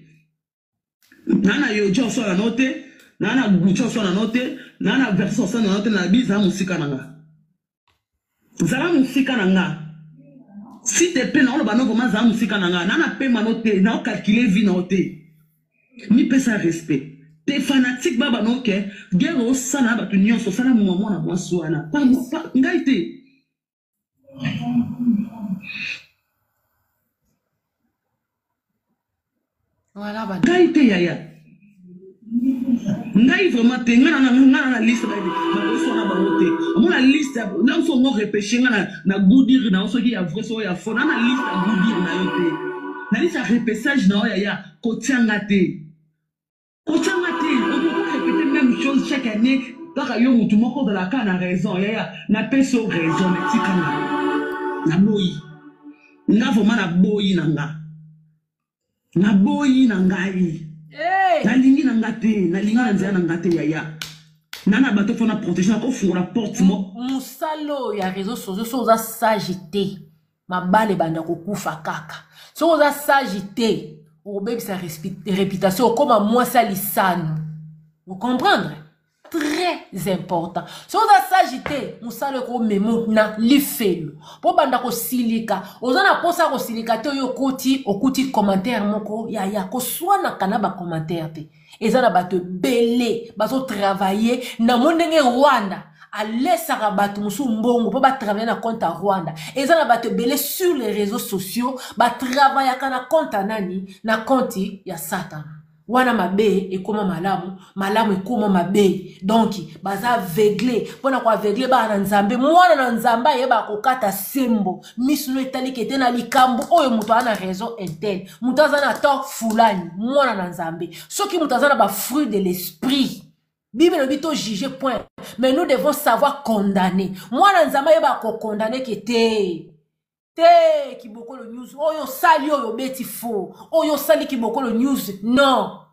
na na yo jo osala no te na na Gucci osala no te na na Versace osala no te na biza mosika na nga zala mosika na nga s'il te plaît naoloba no vraiment zala mosika na nga na na pema no te na calculer vie na yo te mipesa respect te fanatique baba no ke guerre osala na bato nyonso osala mwa mwana mwasi wana pa, pa, ngai te. Voilà, ba ngai te yaya ngai vraiment te ngai na ngai na liste bakoswana bango te omona liste na mosu ongo repêche ngai na goodire na yo soki ya vrai soki ya faux na na liste ya goodire na yo te na liste ya repêchage na yo yaya kotia nga te. Kotia nga te, okoki ko repeter meme chose chaque annee kaka yo mutu moko ozalaka kaka na raison yaya napesi yo raison mais tika nga naboyi nga vraiment naboyi na nga naboyi na ngai Hey! nalingi na nga te nalingi na nzela na nga te yaya nga na bato fona protéger nakofungola porte mo Mosala oyo ya réseau sociaux soki oza sage te mabala ebanda kokufa kaka soki oza sage te okobebisa réputation okoma mwasi ya lisano ocomprendre très important soki oza sage te mosala ekomema na lifelo mpo banda kosilika oza na mposa ya kosilika te oyo okoti okuti commentaire moko yaya koswanaka na bacommentaire te eza na bato ebele bazotravaille na mo ndenge rwanda alesaka bato mosusu mbongo mpo batravaille na compte ya rwanda eza na bato ebele sur les réseaux sociaux batravayaka na compte ya nani na compte ya satana wana mabe ekoma malamu malamu ekoma mabe donc baza aveugle mpo na koaveugle bana na nzambe mwana na nzambe ayeba kokata sembo miso no etali kete na likambo oyo moto aza na raison intel moto aza na tort fulani mwana na nzambe soki moto aza na bafruit de l'esprit bible elobi to juge point mais nous devons savoir condamner mwana nzambe ayeba kokondamne ke te te kibokolo news oyo osali oyo obeti faux oyo osali kibokolo news non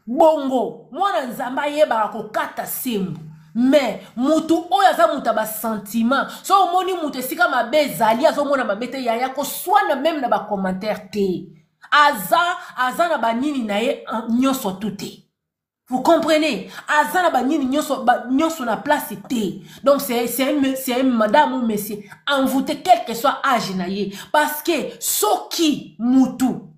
Bongo mwana nzambe ayebaka kokata sembo mais mutu oyo aza mutu ya basentiment so omoni mutu esika mabe ezali azomona mabe te yaya koswana meme na bacommentaire te aza aza na banini na ye nyonso tu te vous comprenez aza na banini nyonso ba, nyonso na place te donc c'est un, un madame ou monsieur envoûté quel que soit âge na ye parce que soki mutu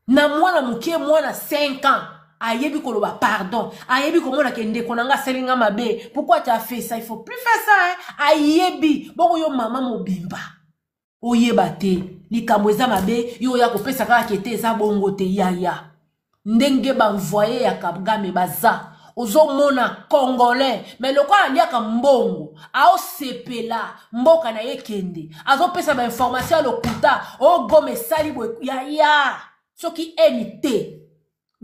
na mwana moke mwana 5 ans ayebi koloba pardon ayebi komona ke ndeko na nga asali nga mabe pourquoi tu as fait ça il faut plus faire ça hein? ayebi bongo yo mama mobimba oyeba te likambo eza mabe yo oya kopesa kaka kete eza bongo te yaya ndenge banvoye ya kagame baza ozomona congolais me lokola aliaka mbongo aosepela mboka na ye kende azopesa bainformation ya lokuta o oh, goma esali boye yaya soki eni te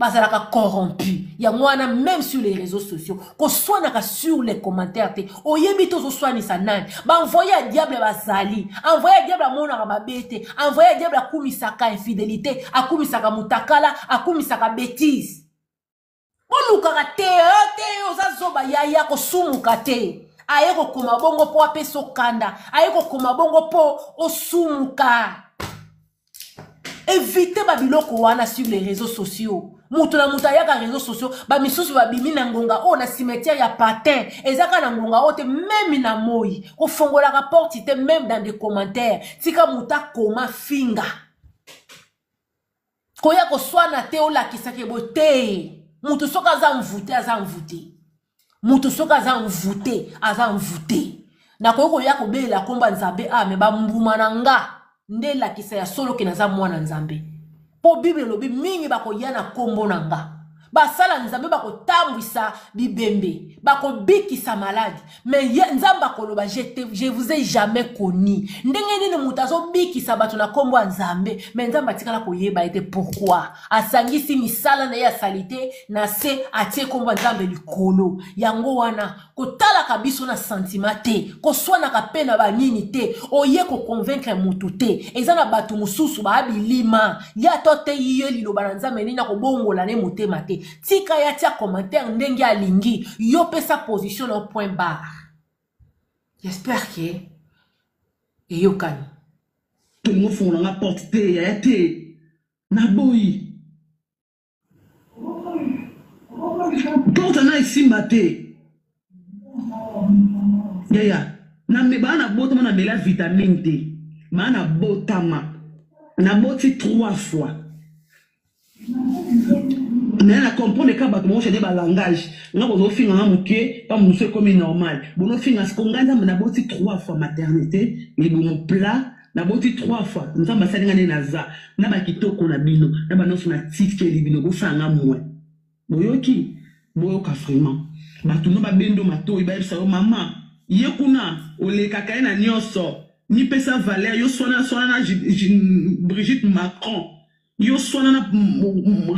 bazalaka corrompu yango wana même sur les réseaux sociaux koswanaka sur les commentaires te oyebi te ozoswanisa nani baenvoye ya diable bazali envoye ya diable amonaka mabe te envoye ya diable akumisaka infidélité akumisaka mutakala akumisaka bétise bolukaka te eh, te oza zoba yaya kosumuka te aye kokoma bongo mpo apesa okanda aye kokoma bongo mpo osumuka evite babiloko wana sur les réseaux sociaux moto na moto ayaka réseaux sociaux bamisusu babimi na ngonga oyo na cimetière ya patin eza kaka na ngonga oyo te meme na moi kofongolaka porte te meme dans des commentaires tika moto akoma finga koya koswana te olakisaka eboye te moto soki aza mvute aza mvute moto soki aza mvute aza mvute nakoki koya kobelela nkombo ya nzambe a me bambuma na nga nde elakisa ya solo ke naza mwana nzambe mpo bible elobi mingi bakoya na nkombo na nga. Basala Nzambe bakotambwisa bibembe, bakobikisa maladi. Mais ye Nzambe akoloba je, te, je vous ai jamais connu. Ndenge nini moto azobikisa bato na kombo ya Nzambe, mais Nzambe atikala koyeba ye te pourquoi? Asangisi misala na ye ya salite na se atie kombo ya Nzambe likolo. Yango wana kotalaka biso na sentiment te, koswanaka pe na banini te, oye ko convaincre mutu te. Eza na bato mosusu ba bilima, ye ata oteyi ye liloba na Nzambe nini akobongola ne motema te. Tika ye atia commentaire ndenge alingi, yo pesa position na yo point barre. J'espère que eyokani. Tolingo fongola nga porte te yaya te naboyi. Porte na esimba te yaya na me baa na botama na mela vitamine te baa na botama na boti trois fois naye na comprendre ka bato bango change ba langage nga bozofinga nga moke pa mosusu ekomi normal bonofinga siko ngai nzambe naboti trois fois maternité libumu plat Naboti trois fois nzambe asali nga nde naza na ba kitoko na bino na ba nionso natikeli bino bosala nga moins boyoki boyoka vraiment batu no babendo matoyi bayebisa yo maman ye kuna olekaka ye na nionso mipesa valeur yo swana swana na Brigitte Macron Yo swana na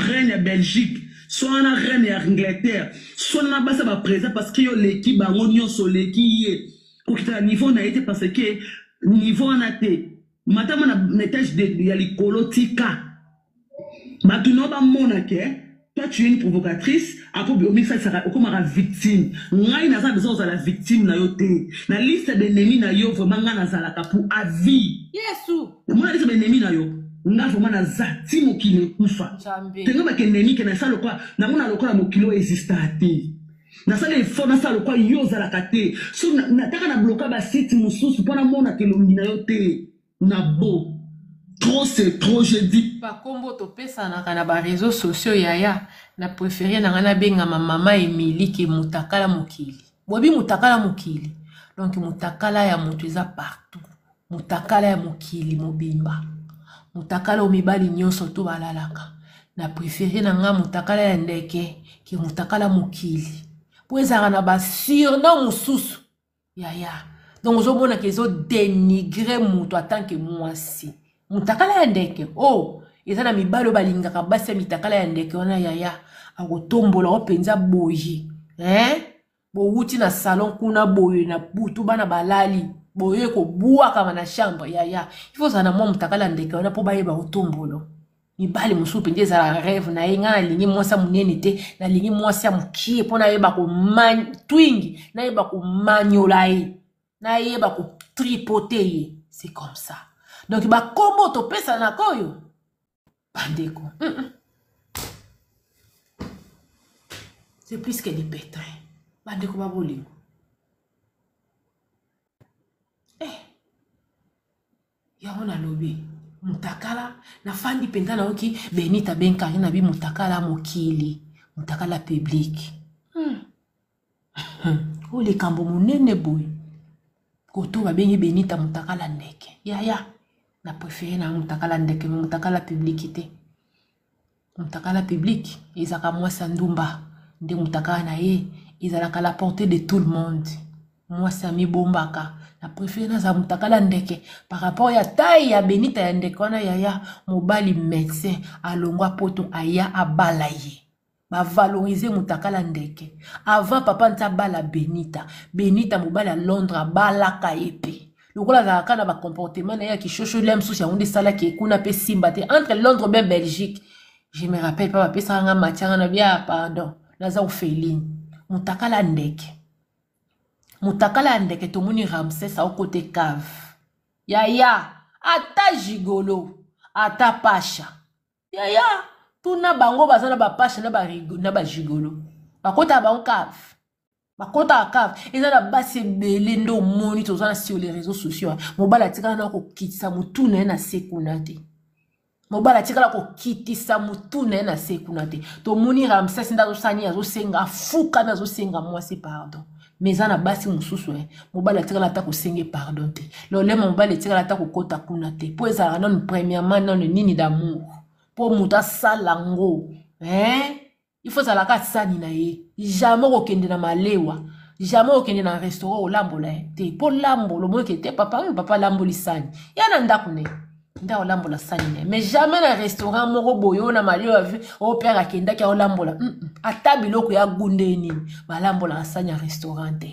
reine ya Belgique, swana na reine ya Angleterre, swana na basi ya ba president parce que yo oleki bango nionso, oleki ye. Kokita na niveau na ye te parce que niveau wana te. Matama na etage de, ya likolo tika. Batu na yo bamona ke toi tu es une provocatrice, après omisalisaka okomaka victime. Ngai naza na besoin kozala victime na yo te. Na liste d'ennemis na yo vraiment ngai nazalaka pour à vie. Yesu. Omona biso ba ennemi na yo nga vraiment naza ti mokili ekufa tenga ba ennemi ke nasala lokola namona lokola mokili oyo exista te nasala effort nasala lokola yo ozalaka te so nataka na bloka ba site mosusu mpo namonaka elongi na yo te na bo trop c'est trop je dis bakombo topesanaka na ba réseaux sociaux yaya na préféré na ngai nabengama mama Emilie ke mutakala mokili boyebi mutakala mokili donc mutakala ya moto eza partout Mutakala ya mokili mobimba. Mutakala oyo mibali nyonso to balalaka. Na prefere na nga mutakala ya ndeke ke mutakala mokili. Po ezalaka na ba surnom mosusu. Yaya. Donc ozomona ke ezo denigre moto en tant que mwasi. Mutakala ya ndeke. Oh, eza na mibali oyo balingaka basi ya mitakala ya ndeke wana yaya. Akotombola o mpenza boye. Hein? Bowuti na salon kuna boye na butu bana balali boye kobwakama na chambre yaya il faut ozala na mwa mutakala ndeke wana mpo bayeba otombolo mibali mosusu mpenza ezala rêve na ye ngai nalingi mwasi ya monene te nalingi mwasi ya mokie mpo nayeba twingi nayeba komanyola ye nayeba kotripote ye c'est comme ça donc bakombo topesanaka oyo bandeko C'est plus que du pétrin. Bandeko ba bolingo. Eh. Yango nalobi mutakala nafandi mpenza nayoki benita benkari na bi mutakala mokili mutakala public Oyo likambo monene boye. Koto babengi Benita mutakala ndeke. Yaya, na prefere na mutakala ndeke, mais mutakala public te. Mutakala public ezalaka mwasi ya ndumba nde mutakala na ye ezalaka la portée de tout le monde. Mwasi amibombaka. Na prefere nazala mutakala ndeke par rapport ya taille ya Benita ya ndeke wana yaya, mobali médecin alongwa poto aya abala ye. Ba valoriser mutakala ndeke avant papa nti abala Benita. Benita mobali ya Londres abalaka ye pe. Lokola azalaka na ba comportement na ye ya kishosholi ya mosusu yango nde esalaki ye kuna pe simba te entre Londres bien Belgique. Je me rappelle pas bapesaka nga matière na bia pardon naza orpheline. Mutakala ndeke. Mutakala ya ndeke tomoni Ramsès aokote cave. Yaya ata gigolo ata pasha Yaya, tuna bango baza na ba pasha na ba na ba gigolo. Bakota bango cave. Bakota cave. Eza na basi ebele nde omoni toza na sur les réseaux sociaux. Mobali atikala na kokitisa mutu na ye na se kuna te. Mobali atikala kokitisa mutu na ye na se kuna te. Tomoni Ramsès nde azosala nini azosenga afukami azosenga mwasi pardon. Mais eza na basi mosusu eh. Mobali atikala ata kosenge pardon te. Lolemo mobali etikala ata kokota kuna te. Po ezalaka nanu premièrement nanu nini d'amour. Po moto asala ngo. Hein? Il faut azalaka sani na ye. Jamais okokende na malewa. Jamais okende na restaurant olambola ye te. Mpo lambola omoni ke te papa ngi papa alamboli sani. Ya na ndako na ye. Nde aolambola sani na ye. Mais jamais na restaurant moko boye oyo na malewa oyo père akendaki aolambola. Ata biloko ya goût nde nini. Balambolaka sani ya restaurant te.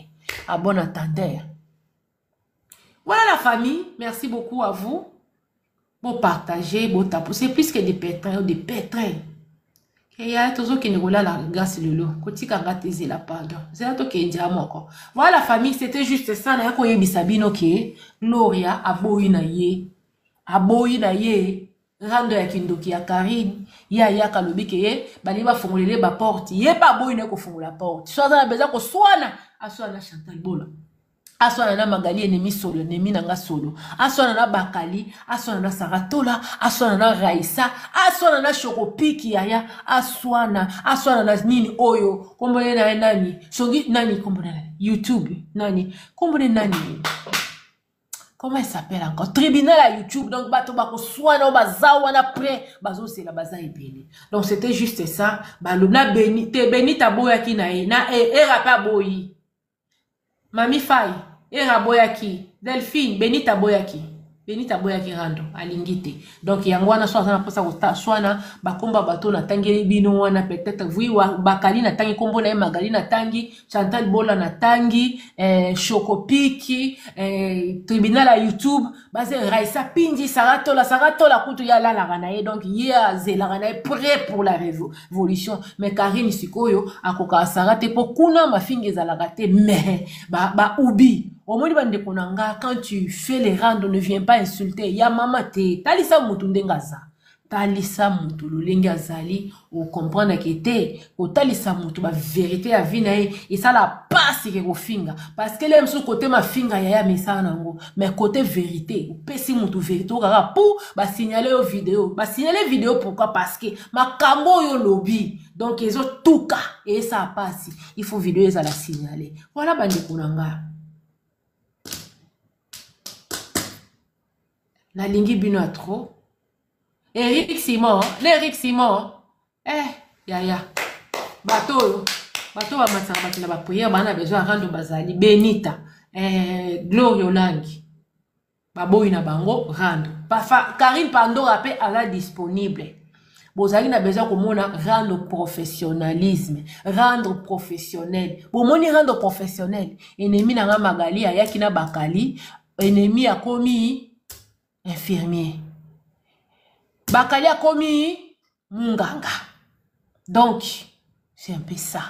À bon entendeur. Voilà la famille, merci beaucoup à vous. Bo partager, bo taper, c'est plus que des pétrins, des pétrins. Eya tozokende kolala grâce lelo kotika nga te zela pardon zela tokende ya moko. Voilà la famille, c'était juste ça na koyebisa bino ke Gloria aboyi na ye. Aboyi na ye rando ya kindoki ya Karine ye ayaka alobi ke ye balingi bafongolele ba porte ye pe aboyi na ye kofongola porte so aza na besoin koswana aswana na Chantal Bola aswana na Magali enemi solo enemi na nga solo aswana na Bakali aswana na Saratola aswana na Raissa aswana na Shokopiki yaya aswana aswana na nini oyo kombo na ye nani songi nani kombo na YouTube nani kombo na nani comment elle s'appelle encore tribunal à YouTube donc bato bakoswana oyo baza wana près bazozela baza ebele donc c'était juste ça balobi na beni te benita aboyaki na ye na eh, era mpe aboyi mami fai era aboyaki delphine benita aboyaki benita aboyaki rando alingi te donc yango wana so aza na mposa koswana bakomba bato natangeli bino wana peut-être vui bakali natangi nkombo na ye magali natangi Chantal Bola na tangi eh, Chocopiki eh, tribunal ya YouTube baze Raissa Pindi Sarah Tola Sarah Tola kutu ye alalaka na ye donc ye azelaka na ye prêt pour la révolution mais Karine sikoyo akokaka Sarah te po kuna mafinga ezalaka te mais ba, ba ubi omoni bandeko na nga quand tu fais les rando ne viens pas insulter ya mama te talisa mutu ndenge aza Talisa mutu lolenge azali o comprendre ke te kotalisa mutu ba verite ya vie na ye esala pasi ke kofinga parce que le mosusu kote mafinga yaya mesala na yango mais kote verite opesi mutu verite okaka pu ba signale yo video ba signale video pourquoi parce que makambo oyo olobi donc ezotuka esala pasi il faut video ezala signale voilà bandeko na nga nalingi bino ya trop Eric Simon na Eric Simon eh yaya bato oyo bato bamatisaka bato na bapriere baa na besoin ya rando bazali benita eh, gloria olangi baboyi na bango rando karine pandora mpe aza disponible bozali na besoin komona rando professionnalisme rendre professionnel bomoni rando professionnel ennemi na nga magali ayaki na bakali ennemi akomi infirmier bakali akomi munganga donc c'est un peu ça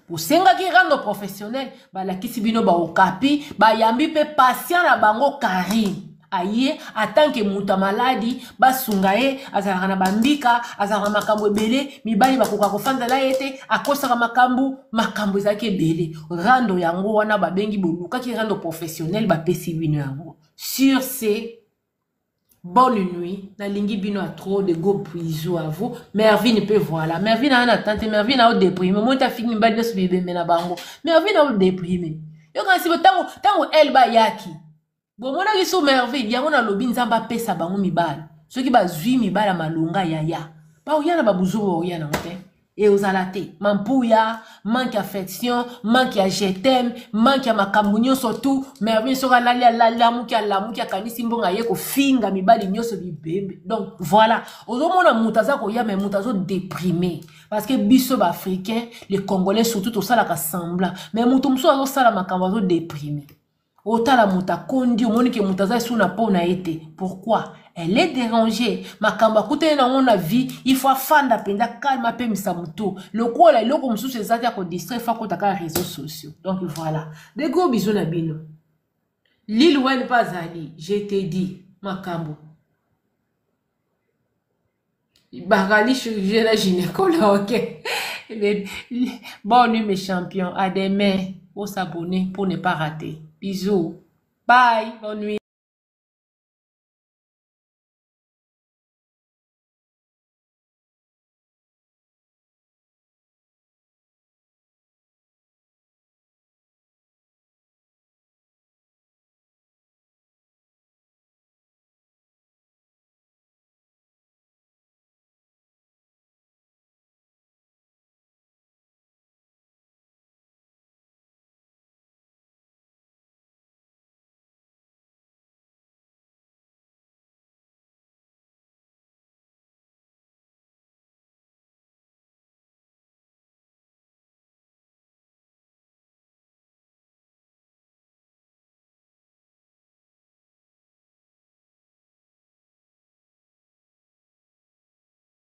bosengaki rando professionnel balakisi bino baokapi bayambi mpe patient na bango karine aye atanke moto ya maladi basunga ye azalaka na bambika azalaka na makambo ebele mibali bakoka kofandela ye te akosaka makambo makambo ezalaki ebele rando yango wana babengi bolukaki rando professionnel bapesi bino yango Sur ce, bonne nuit. Nalingi bino à trop de gros bisous à vous. Mervine peut voilà. Mervine a un tante, Mervine a déprimé. Moi ta fille mibali nyonso bibembe na bango. Mervine a déprimé. Yo kasi tango tango elle ba yaki. Bomonaki so Mervine yango nalobi Nzambe apesa bango mibali. Soki bazwi mibali ya malonga yaya. Baoya na babuzoba baoya nango te. Eozala te mampuya manque affection manque ya je t'aime manque ya makambo nyonso tout mervine soki alali alalamuki alamuki akanisi mbongo aye kofinga mibali nyonso bibembe donc voilà ozomona moto aza koya me moto azodeprime parce que biso baafricain les congolais surtout tosalaka semblant mais moto mosusu azosala makambo azodeprime Otala moto akondi omoni ke moto aza lisusu na po na ye te pourquoi elle est dérangée makambo akutani nango na vie il faut afanda mpenza calme apemisa motu lokola eloko mosusu eza te ya kodistraire fo akota kaka réseaux sociaux donc voilà de gros bisous na bino lil wayne mpe azali je te dis makambo Bakali chirurgien na gynécologue. Bonne nuit mes champions. À demain. Faut s'abonner pour ne pas rater. Bisous. Bye. Bonne nuit.